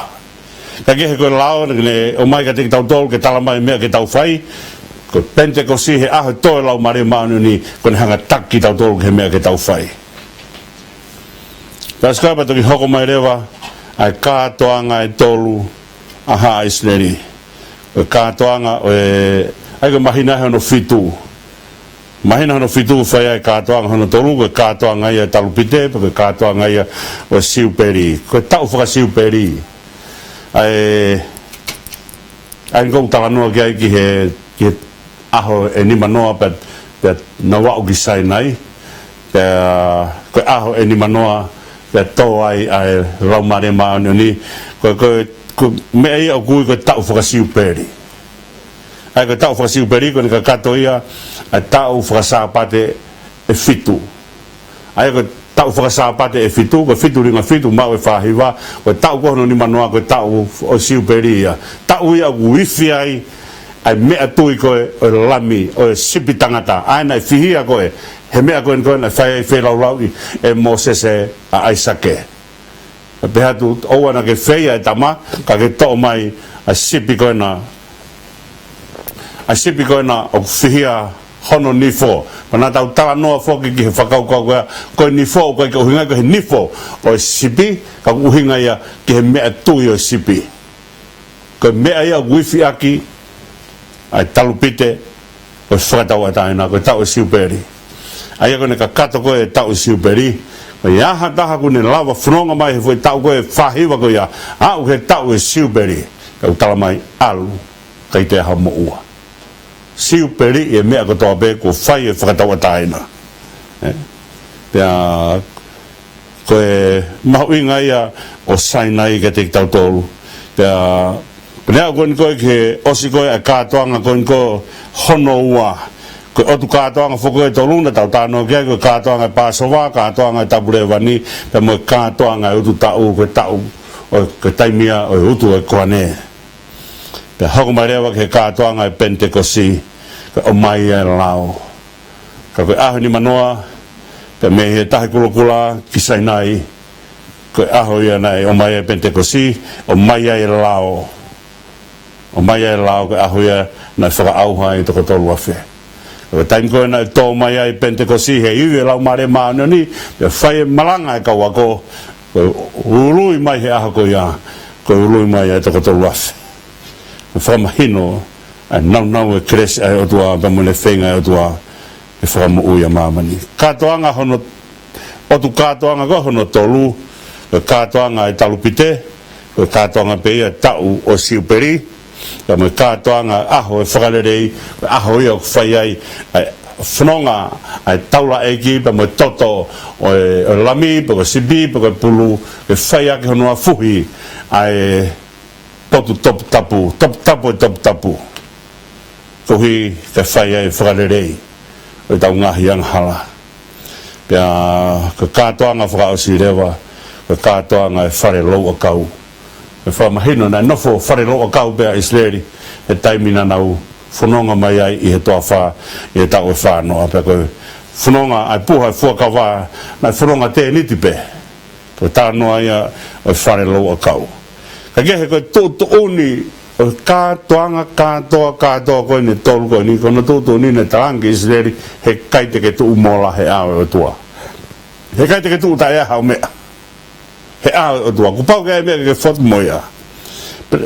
Ka kehe ko e lao naʻe ʻomai kiate kitautolu ke tala mai e meʻa ke tau fai, ko e Penitekosi he ʻaho ʻe tō ai e Laumālie Māʻoniʻoni, ko ʻene hanga ʻo taki kitautolu ki he meʻa ke tau fai. Pea ʻosi ko ia pea toki hoko mai leva ʻa e kātoanga ʻe tolu ʻa haʻa ʻIsileli. Ko e kātoanga ʻo e, ʻa ia ko e māhina hono fitu. Māhina hono fitu fai ai e kātoanga hono tolu, ko e kātoanga ia ʻo e talupite, pea ko e kātoanga ia ʻo e siupeli. Ko e taʻu fakasiupeli. ʻA e, ʻa ia ʻoku ou talanoa ki ai ki he, ki he ʻaho ʻe nimanoa pea, pea nau aʻu ki Sainai. Pea ko e ʻaho ʻe nimanoa pea tō ai ʻa e Laumālie Māʻoniʻoni. Ko, ko, ko e meʻa ia ʻoku ui ko e taʻu fakasiupeli. ʻA ia ko e taʻu fakasiupeli ko ʻene kakato ia ʻa e taʻu fakasāpate ʻe fitu. ʻA ia ko e taʻu fakasāpate ʻe fitu, ko e fitu linga fitu, maʻu e fā hiva, ko e taʻu ko hono nimanoa, ko e taʻu ʻo e siupeli ia. Taʻu ia ʻoku ifi ai ʻa e meʻatui ko ē ʻo e lami, ʻo e sipi tangata. ʻA ia naʻe fihia ko ē he meʻa ko eni ko ē naʻe fai ai e feilaulau ʻe Mōsese ʻa ʻAisake. Pehē atu ʻoua naʻa ke feia ʻe tama, ka ke toʻo mai ʻa e sipi ko ena, ʻa e sipi ko ena ʻoku fihia hono nifo. Pea naʻa tau talanoa foki ki he fakakaukau ko ia, ko e nifo ʻoku ʻikai ke ʻuhinga ia ki he nifo ʻo e sipi, ka ʻoku ʻuhinga ia ki he meʻatui ʻo e sipi. Ko e meʻa ia ʻoku ifi ʻaki ʻa e talupite ʻo e fakatauʻatāina, ko e taʻu ʻo e siupeli. ʻA ia ko ʻene kakato ko ē e taʻu ʻo e siupeli, ko e ʻaho ʻe taha kuo ne lava fononga mai he foʻi taʻu ko ē ʻe fā hiva ko ia, aʻu ki he taʻu ʻo e siupeli, pea ʻoku tala mai ʻalu, ʻikai toe ʻi ai ha moʻua. Siupeli e meʻa kotoa pē kuo fai e fakatauʻatāina. ʻE? Pea ko e mahuʻinga ia ʻo Sainai kiate kitautolu. Pea, pea neongo ko eni ko ē ke ʻosi ko ē ʻa e kātoanga ko eni ko ē hono ua. Ko e ʻotu kātoanga foki ʻe tolu naʻa tau talanoa ki ai, ko e kātoanga e Pāsova, kātoanga e Tapu Lēvani, pea mo e kātoanga e utu taʻu, ko e taʻu, ʻo, ko e taimi ia ʻo e utu e koane. Pea hoko mai leva ki he kātoanga e Penitekosi, ko e ʻomai ʻa e lao. Ka ko e ʻaho ʻe nimanoa, pea mei he Tahi Kulokula ki Sainai, ko e ʻaho ia naʻe ʻomai ai e Penitekosi, ʻomai ai e lao. ʻOmai ai e lao, ko e ʻaho ia naʻe fakaʻauha ai e toko tolu afe. Ko e taimi ko ē naʻe tō mai ai e Penitekosi he ivi e Laumālie Māʻoniʻoni, pea fai e malanga e kau ako, ko e ului mai he ʻaho ko ia, ko e ului mai ʻa e toko tolu afe. Ko e fakamahino ʻa e nāunau e kelesi ʻa e ʻOtua, pea mo ʻene feinga e ʻOtua ke fakamoʻui ʻa māmani. Kātoanga hono, ʻotu kātoanga ko ē hono tolu, ko e kātoanga e talupite, ko e kātoanga pē ia e taʻu ʻo e siupeli, pea mo e kātoanga ʻaho e fakalelei, ko e ʻaho ia ʻoku fai ai ʻa e fononga ʻa e taulaʻeiki, pea mo e toto ʻo e, ʻo e lami, pe ko e sipi, pe ko e pulu, ʻe fai ʻaki hono afuhi ʻa e potu toputapu, toputapu ʻo e toputapu. Koeʻuhi ke fai ai e fakalelei ʻo ʻetau ngaahi angahala. Pea ko e kātoanga fakaʻosi leva, ko e kātoanga e fale louʻakau. Ko e fakamahino naʻe nofo fale louʻakau pē ʻa ʻIsileli he taimi naʻa nau fononga mai ai ʻi he toafa ʻi he taʻu ʻe fānoa. Pea ko e fononga ʻa e puha e fuakava, naʻe fononga tēniti pē. Ko e talanoa ia ʻo e fale louʻakau. Ka kehe ko e tuʻutuʻuni ʻo e kātoanga kātoa, kātoa ko eni ʻe tolu ko eni, ko hono tuʻutuʻuni naʻe talaange ki ʻIsileli, heʻikai te ke tuʻu mola he ʻao ʻo e ʻOtua. Heʻikai te ke tuʻu taʻe ʻi ai haʻo meʻa he ʻao ʻo e ʻOtua. Kuo pau ke ʻi ai e meʻa ke ke fotu mo ia. Pea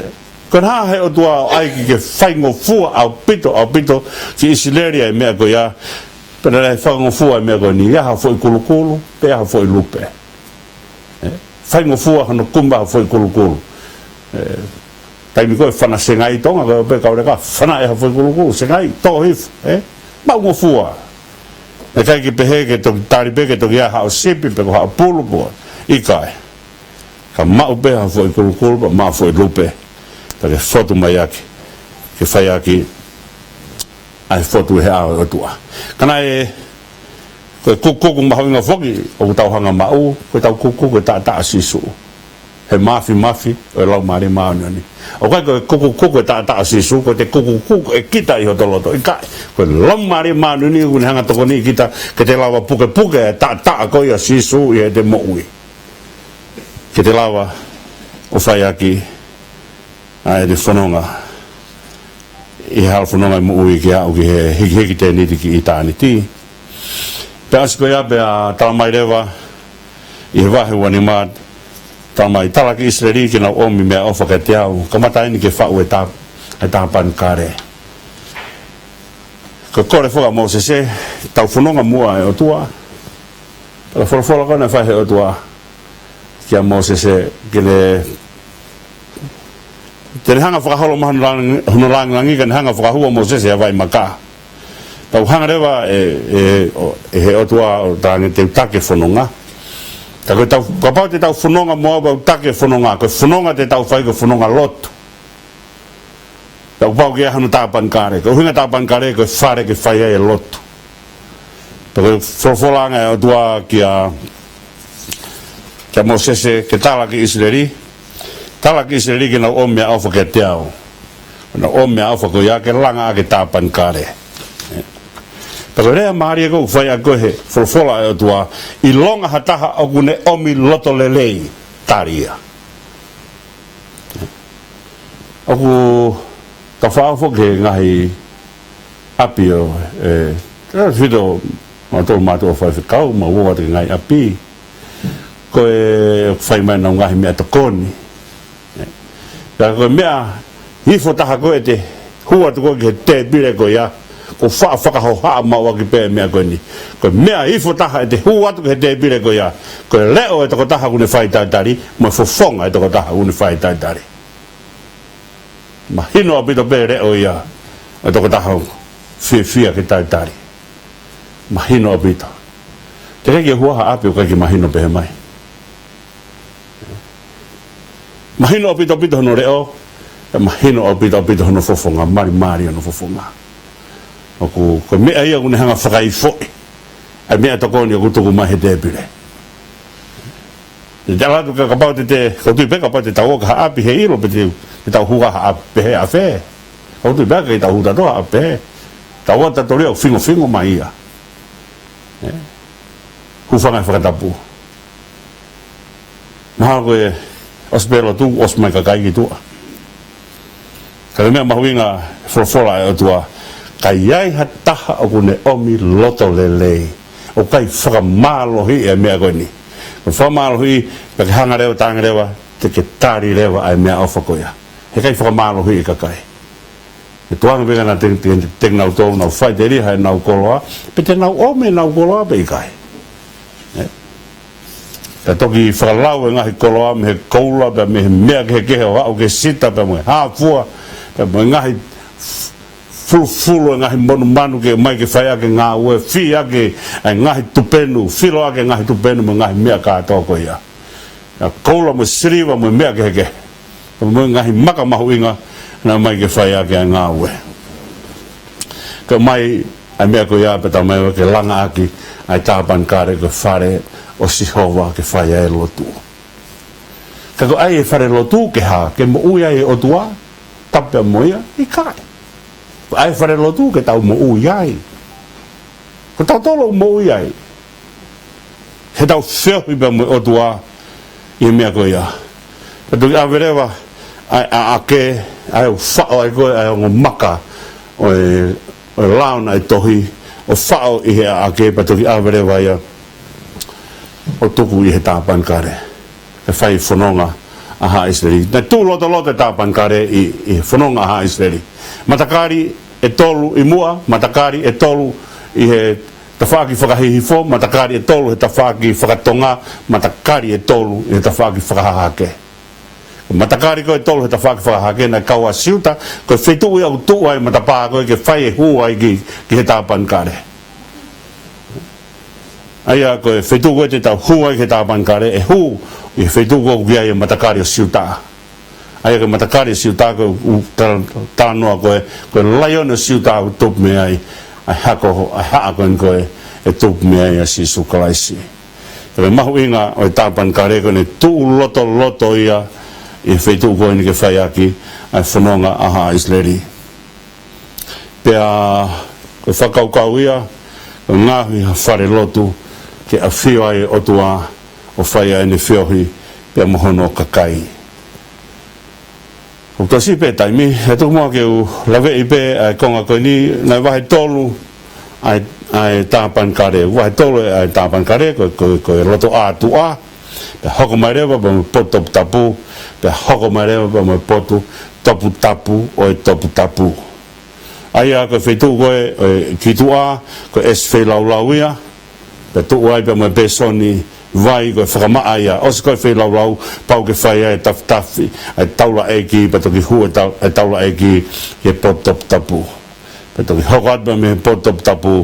ko e hā he ʻOtua ʻo ʻai ke ke faingofua ʻaupito, ʻaupito ki ʻIsileli ʻa e meʻa ko ia. Pea naʻe fakangofua e meʻa ko eni, ʻi ai ha foʻi kulukulu, pe ʻi ai ha foʻi lupe. ʻE, faingofua hono kumi ha foʻi kulukulu. ʻE, taimi ko ē fana Sengai Tonga, ko e pē kau leka, fana ʻe ha foʻi kulukulu, Sengai, tō hifo, ʻe? Maʻungofua. ʻE ʻikai ke pehē ke toki tali pē, ke toki ʻi ai haʻo sipi, pe ko haʻo pulu, pe ko e ʻikai. Ka maʻu pē ha foʻi kulukulu, pea maʻu foʻi lupe. Pea ke fotu mai ʻaki, ke fai ʻaki ʻa e fotu he ʻao ʻo e ʻOtua. Ka naʻe, ko e kukuku mahuʻinga foki ʻoku tau hanga maʻu, ko ʻetau kukuku e taʻataʻa ʻo Sīsū. He māfimafi ʻo e Laumālie Māʻoniʻoni. ʻOku ʻikai ko e kukuku e taʻataʻa ʻo Sīsū, ko ʻete kukuku ʻe kita ʻi hoto loto. ʻIkai, ko e Laumālie Māʻoniʻoni ʻoku ne hanga ʻo tokoniʻi kita, ke te lava pukepuke e taʻataʻa ko ia ʻo Sīsū ʻi heʻete moʻui. Ke te lava ʻo fai ʻaki ʻa ʻete fononga ʻi he hala fononga ʻi moʻui ke aʻu ki he hikihiki tēniti ki ʻitāniti. Pea ʻosi ko ia pea tala mai leva ʻi he vahe uanima, tala mai, tala ki ʻIsileli ke nau ʻomi meʻaʻofa kiate au, kamata eni ke faʻu e tā-, e tāpanekale. Ko e kole foki ʻa Mōsese, tau fononga muʻa e ʻOtua. Pea folofola ko ē naʻe fai he ʻOtua kia Mōsese, ke ne, te ne hanga fakaholo mai hono lang-, hono langilangi, ka ne hanga fakahū ʻa Mōsese ʻi ha vai maka. Pea hanga leva ʻe, ʻe, ʻo, ʻe he ʻOtua ʻo talaange te u taki e fononga. Ka ko e tau, kapau te tau fononga muʻa pea u taki e fononga, ko e fononga te tau fai ko e fononga lotu. Pea kuo pau ke ʻi ai hano tāpanekale, ko e ʻuhinga tāpanekale ko e fale ke fai ai e lotu. Pea ko e folofola ange ʻa e ʻOtua kia, kia Mōsese ke tala ki ʻIsileli, tala ki ʻIsileli ke nau ʻomi meʻaʻofa kiate au. Nau ʻomi meʻaʻofa ko ia ke langa ʻaki e tāpanekale. Pea ko e lea mālie ko ē ʻoku fai ʻaki ko ē he folofola ʻa e ʻOtua, ʻilonga ha taha ʻoku ne ʻomi loto lelei, tali ia. ʻOku tau faʻa ʻofa ki he ngaahi ʻapi ʻo e, e, fito, mautolu mātuʻa faifekau, mau ō atu ki he ngaahi ʻapi. Ko e fai mai ʻenau ngaahi meʻatokoni. Pea ko e meʻa ifo taha ko ē ʻete hū atu ko ē ki he tēpile ko ia, ko e faʻa fakahohaʻa maʻu ʻaki pē e meʻa ko eni. Ko e meʻa ifo taha ʻete hū atu ki he tēpile ko ia, ko e leʻo e tokotaha ʻoku ne fai talitali, mo e fofonga e tokotaha ʻoku ne fai talitali. Mahino ʻaupito pē leʻo ia e tokotaha ʻoku fiefia ke talitali. Mahino ʻaupito. Teʻeki ke hū ha ʻapi ʻoku ʻikai ke mahino pehē mai. Mahino ʻaupito ʻaupito hono leʻo, pea mahino ʻaupito ʻaupito hono fofonga, malimali hono fofonga. ʻOku, ko e meʻa ia ʻoku ne hanga fakaifoʻi ʻa e meʻatokoni ʻoku tuku mai he tēpile. Te tala atu ka kapau te te, ʻoku ou tui pē kapau te tau ō ki ha ʻapi he ʻilo pe te, te tau hū ha ʻapi pehē ʻafē. ʻOku ou tui pē ʻikai ke tau hū tautolu ha ʻapi pehē. Tau ō tautolu ia ʻo fingofingo mai ia. Ē? Hūfanga he fakatapu. Mahalo ko e ʻosi pē lotu, ʻosi mai kakai ki tuʻa. Ka ko e meʻa mahuʻinga e folofola ʻa e ʻOtua, ka ʻi ai ha taha ʻoku ne ʻomi loto lelei, ʻoku ʻikai fakamālohiʻi e meʻa ko eni. Ko e fakamālohiʻi, pea ke hanga leva, talaange leva, te ke tali leva ʻa e meʻaʻofa ko ia. He ʻikai fakamālohiʻi e kakai. He tuʻunga pē ka naʻe te, te, te kinautolu nau faʻiteliha ʻenau koloa, pe te nau ʻomi ʻenau koloa pe ʻikai. Ē? Ka toki fakalau e ngaahi koloa mei he koula, pea mei he meʻa kehekehe ʻo aʻu ki he sita, pea mo e hāfua, pea mo e ngaahi f-, fulufulu e ngaahi monumanu ke ʻomai ke fai ʻaki e ngāue, fī ʻaki e ngaahi tupenu, filo ʻaki e ngaahi tupenu mo e ngaahi meʻa kātoa ko ia. ʻA e koula mo e siliva mo e meʻa kehekehe. Mo e ngaahi maka mahuʻinga naʻe ʻomai ke fai ʻaki ʻa e ngāue. Ka ʻomai ʻa e meʻa ko ia pea tala mai ke langa ʻaki ʻa e tāpanekale ko e fale ʻo Sihova ke fai ai e lotu. Ka ko e ʻai e fale lotu ke hā, ke moʻui ai e ʻOtua, tapu pea mo ia, ʻikai. Ko e ʻai e fale lotu ke tau moʻui ai. Ko tautolu ʻoku moʻui ai. He tau feohi pea mo e ʻOtua ʻi he meʻa ko ia. Pea toki ʻave leva ʻa e ʻaʻake, ʻa e ʻo faʻo ai ko ē ʻa e ongo maka ʻo e, ʻo e lao naʻe tohi, ʻo faʻo ʻi he ʻaʻake, pea toki ʻave leva ia ʻo tuku ʻi he tāpanekale. Ke fai fononga ʻa haʻa ʻIsileli. Naʻe tuʻu lotoloto e tāpanekale ʻi, ʻi he fononga ʻa haʻa ʻIsileli. Matakali ʻe tolu ʻi muʻa, matakali ʻe tolu ʻi he tafaʻaki fakahihifo, matakali ʻe tolu he tafaʻaki fakatonga, matakali ʻe tolu he tafaʻaki fakahahake. Matakali ko ē ʻe tolu he tafaʻaki fakahahake naʻe kau ʻa Siuta, ko e feituʻu ia ʻoku tuʻu ai e matapā ko ē ke fai e hū ai ki, ki he tāpanekale. ʻA ia ko e feituʻu ko ē te tau hū ai ki he tāpanekale, ʻe hū ʻi he feituʻu ko ē ʻoku ʻi ai e matakali ʻo Siuta. ʻA ia ko e matakali ʻo Siuta ko e ʻū ta-, talanoa ko ē, ko e laione ʻo Siuta ʻoku tupu mei ai ʻa e hako, ʻa e haʻa ko eni ko ē ʻe tupu mei ai ʻa Sīsū Kalaisi. Ko e mahuʻinga ʻo e tāpanekale ko ʻene tuʻu lotoloto ia ʻi he feituʻu ko eni ke fai ʻaki ʻa e fononga ʻa haʻa ʻIsileli. Pea ko e fakakaukau ia, ko e ngaohi ha fale lotu ke ʻafio ai e ʻOtua ʻo fai ʻa ʻene feohi pea mo hono kakai. ʻOku tau siʻi pē taimi, ʻe tuku muʻa ke u laveʻi pē ʻa e konga ko eni, ngaahi vahe tolu ʻa e, ʻa e tāpanekale. Vahe tolu ʻa e tāpanekale, ko, ko, ko e lotoʻā tuʻa, pea hoko mai leva pea mo e potu toputapu, pea hoko mai leva pea mo e potu toputapu ʻo e toputapu. ʻA ia ko e feituʻu ko ē ʻo e ki tuʻa, ko e ʻesi feilaulau ia, pea tuʻu ai pea mo e pēsoni vai ko e fakamaʻa ia. ʻOsi ko e feilaulau, pau ke fai ai e tafitafi ʻa e taulaʻeiki, pea toki hū e tau-, e taulaʻeiki ki he potu toputapu. Pea toki hoko atu pea mei he potu toputapu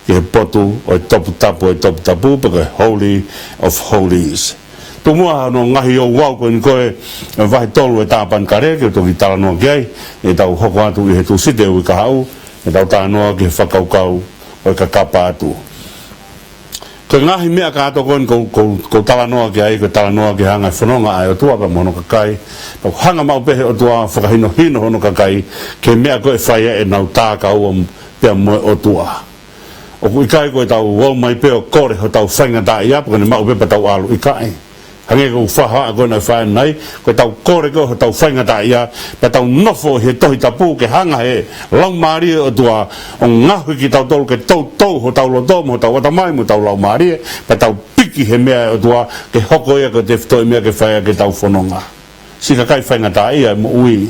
ki he potu ʻo e toputapu ʻo e toputapu, pe ko e Holy of Holies. Tuku muʻa hono ngaahi ouau ko eni ko e vahe tolu ʻo e tāpanekale, ke u toki talanoa ki ai, ʻi heʻetau hoko atu ʻi he Tūsite ʻo e uike kahaʻu, ʻetau talanoa ki he fakakaukau ʻo e kakapa atu. Ko e ngaahi meʻa kātoa ko eni ʻoku ou, ʻoku ou, ʻoku ou talanoa ki ai, ʻoku ou talanoa ki he hanga e fononga ʻa e ʻOtua pea mo hono kakai. Pea ʻoku hanga maʻu pē he ʻOtua ʻo fakahinohino hono kakai ki he meʻa ko ē ʻe fai ai ʻenau tākaua pea mo e ʻOtua. ʻOku ʻikai ko ʻetau ō mai pē ʻo kole hotau faingataʻaʻia, pea ko ʻene maʻu pē pea tau ʻalu, ʻikai. Hangē ko e faʻahinga ko ena ʻoku fai ʻanenai, ko ʻetau kole ko ē hotau faingataʻaʻia, pea tau nofo he Tohi Tapu ke hanga he Laumālie ʻo e ʻOtua ʻo ngaohi kitautolu ke toutou hotau loto, mo hotau ʻatamai, mo hotau laumālie, pea tau piki he meʻa ʻa e ʻOtua, ke hoko ia ko e tefitoʻi meʻa ke fai ʻaki ʻetau fononga. Siʻi kakai faingataʻaʻia ʻo e moʻui.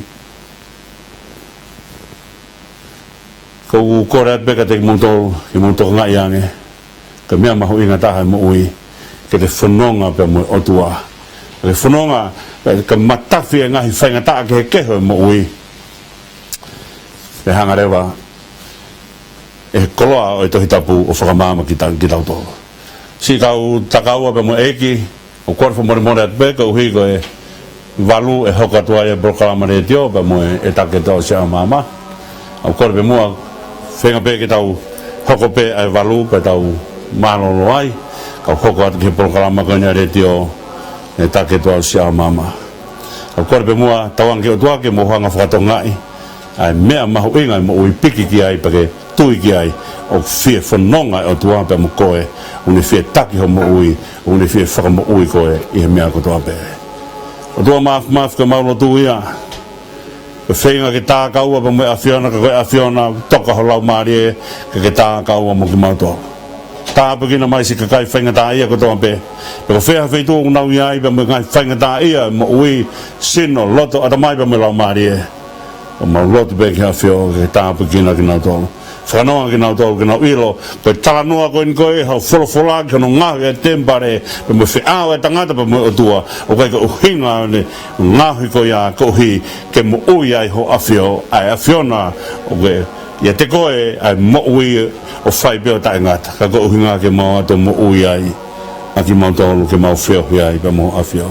ʻOku ou kole atu pē kiate kimoutolu, ke mou tokangaʻi ange. Ko e meʻa mahuʻinga taha ʻi he moʻui, ke te fononga pea mo e ʻOtua. Ke fononga, ke matafi e ngaahi faingataʻa kehekehe ʻo e moʻui. Ke hanga leva ʻe he koloa ʻo e Tohi Tapu ʻo fakamaama kita, kitautolu. Siʻi kau takaua pea mo e ʻEiki, ʻoku ou kole fakamolemole atu pē, koeʻuhi ko e valu ʻe hoko atu ai e polokalama letiō pea mo e, ʻe Taki ʻOtua ʻo Siaʻaomaama. ʻOku ou kole pē muʻa, feinga pē ke tau hoko pē ʻa e valu pea tau mālōlō ai, kae hoko atu ki he polokalama ko eni ʻa e letiō, ʻe Taki ʻOtua ʻo Siaʻaomaama. ʻOku ou kole pē muʻa, tauange ki he ʻOtua ke mou hanga ʻo fakatokangaʻi ʻa e meʻa mahuʻinga ʻi he moʻui, piki ki ai pea ke tui ki ai, ʻoku fie fononga e ʻOtua pea mo koe, ʻoku ne fie taki hoʻo moʻui, ʻoku ne fie fakamoʻui koe ʻi he meʻa kotoa pē. ʻOtua Māfimafi, ko ʻemau lotu ia, ko e feinga ke tākaua pea mo e ʻAfiona, ka ko e ʻAfiona, toka ho Laumālie ke ke tākaua mo kimautolu. Tāpuekina mai siʻi kakai faingataʻaʻia kotoa pē. Pea ko fē ha feituʻu ʻoku nau ʻi ai pea mo e ngaahi faingataʻaʻia ʻo e moʻui, sino, loto, ʻatamai pea mo e laumālie, ʻoku mau lotu pē ki he ʻAfio ke tāpuekina kinautolu. Fakanonga kinautolu ke nau ʻilo, ko e talanoa ko eni ko ē, haʻu folofola ki hono ngaohi e temipale, pea mo e feʻao e tangata pea mo e ʻOtua, ʻoku ʻikai ko e ʻuhinga ʻene ngaohi ko ia koeʻuhi ke moʻui ai ho ʻAfio, ʻa e ʻAfiona, ʻoku ʻiate koe ʻa e moʻui ʻo fai pē ʻo taʻengata, ka ko e ʻuhinga ke mau ō atu ʻo moʻui ai ʻa kimautolu ke mau feohi ai pea mo ho ʻAfio.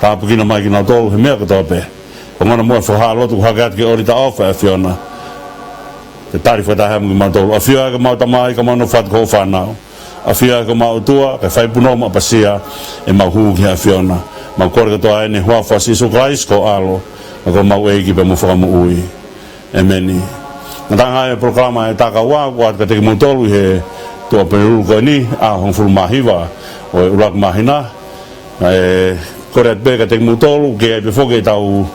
Tāpuekina mai kinautolu he meʻa kotoa pē. Ko e ʻuhinga muʻa e fakahā lotu ʻoku hake atu ki he ʻōlita ʻofa ʻa e ʻAfiona. Ke tali fakataha mo kimautolu. ʻAfio ʻa e ke mau Tamai, ka mau nofo atu ko hoʻo fānau. ʻAfio ʻa e ke mau ʻOtua, ke fai punou mo ʻapasia ʻemau hū ki he ʻAfiona. Mau kole kotoa eni ʻi he huafa ʻo Sīsū Kalaisi ko ho ʻAlo, ʻa e ko homau ʻEiki pea mo e Fakamoʻui. ʻĒmeni. Ngataʻanga e polokalama ʻa e tākaua, ʻoku ʻoatu kiate kimoutolu ʻi he tuʻa Honolulu ko eni, ʻaho hongofulu mā hiva ʻo e ʻuluaki māhina. ʻE, kole atu pē kiate kimoutolu, ke ʻai pē foki ʻetau,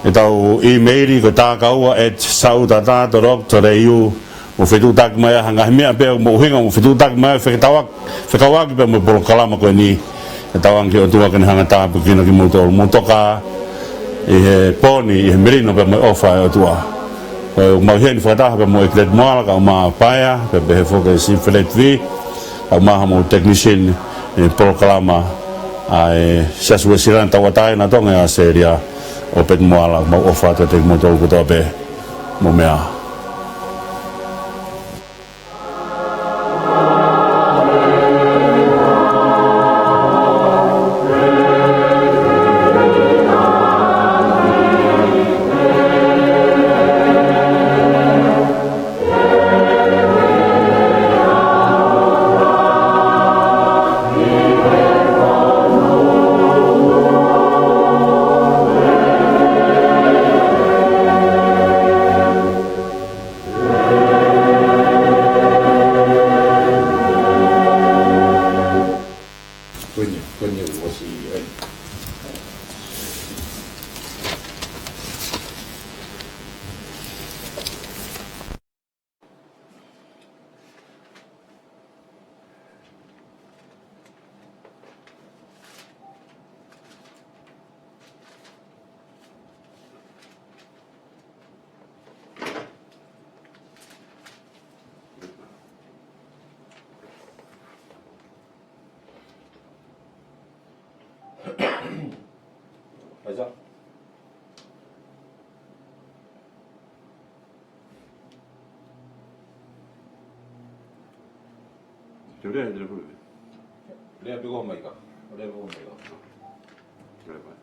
ʻetau ʻīmeili ko e tākaua at sautata dot org dot A U. Mou fetuʻutaki mai ha ngaahi meʻa pē ʻoku mahuʻinga, mou fetuʻutaki mai fekauʻaki, fekauʻaki pea mo e polokalama ko eni. ʻE tauange ki he ʻOtua ke ne hanga ʻo tāpuekina kimoutolu. Mou toka ʻi he pō ni, ʻi he melino pea mo e ʻofa ʻa e ʻOtua. Ko ʻemau ʻi heni fakataha pea mo e ʻEiki Leti Moala, kae ʻumaʻā Paea, pea pehē foki ʻe Sifeleti Vī, kae ʻumaʻā homau technician ʻi he polokalama ʻa e Siasi Uēsiliana Tauʻatāina ʻo Tonga ʻi ʻAositelēlia, ʻo Peti Moala, mau ʻofa atu kiate kimoutolu kotoa pē. Mou meʻa ā. Te u lea, te u lea. Lea pē koe, Maika. Lea pē koe, Maika. Lea pē.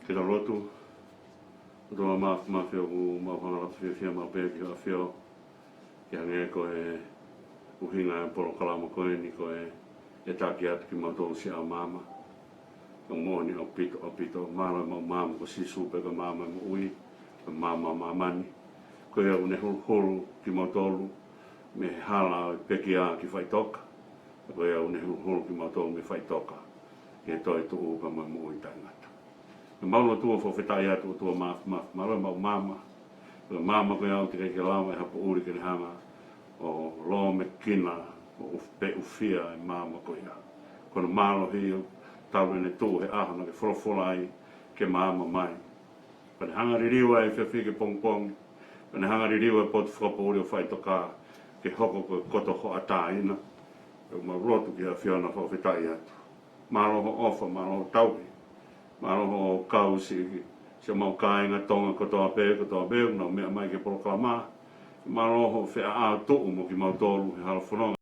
Ke tau lotu. ʻOtua Māfimafi, ʻoku mau hanga ʻo lotu fiefia maʻu pē ki hoʻo ʻAfio, ke hangē ko e ʻuhinga e polokalama ko eni ko e, ʻe taki atu kimautolu siʻa maama. Ko e moʻoni ʻaupito, ʻaupito, mālō e maʻu maama ko Sīsū pē ko e maama moʻui, ko e maama māmani. Ko ia ʻoku ne huluhulu kimautolu mei he hala ʻo e pekia ki faʻitoka. Ko ia ʻoku ne huluhulu kimautolu mei faʻitoka ki he toetuʻu pea mo e moʻui taʻengata. Ko e mau lotu ʻo fakafetaʻi atu, ʻOtua Māfimafi, mālō e maʻu maama. Ko e maama ko ia ʻoku teʻeki ke lava ʻe ha poʻuli ke ne hanga ʻo lōmekina ʻo ʻuf-, pe ʻufia e maama ko ia. Ko hono mālohi ʻoku talu ʻene tuʻu he ʻaho naʻa ke folofola ai ke maama mai. Pea ne hanga ʻo liliu ʻa e efiafi ki he pongipongi. Pea ne hanga ʻo liliu ʻa e potu fakapoʻuli ʻo faʻitoka ke hoko ko e koto hoʻatāina. ʻOku mau lotu ki he ʻAfiona ʻo fakafetaʻi atu. Mālō hoʻo ʻofa, mālō hoʻo tauhi. Mālō hoʻo kau siʻi, siʻomau kāinga Tonga kotoa pē, kotoa pē, ʻoku nau meʻa mai ki he polokalama. Mālō hoʻo feʻao tuʻu mo kimautolu he hala fononga.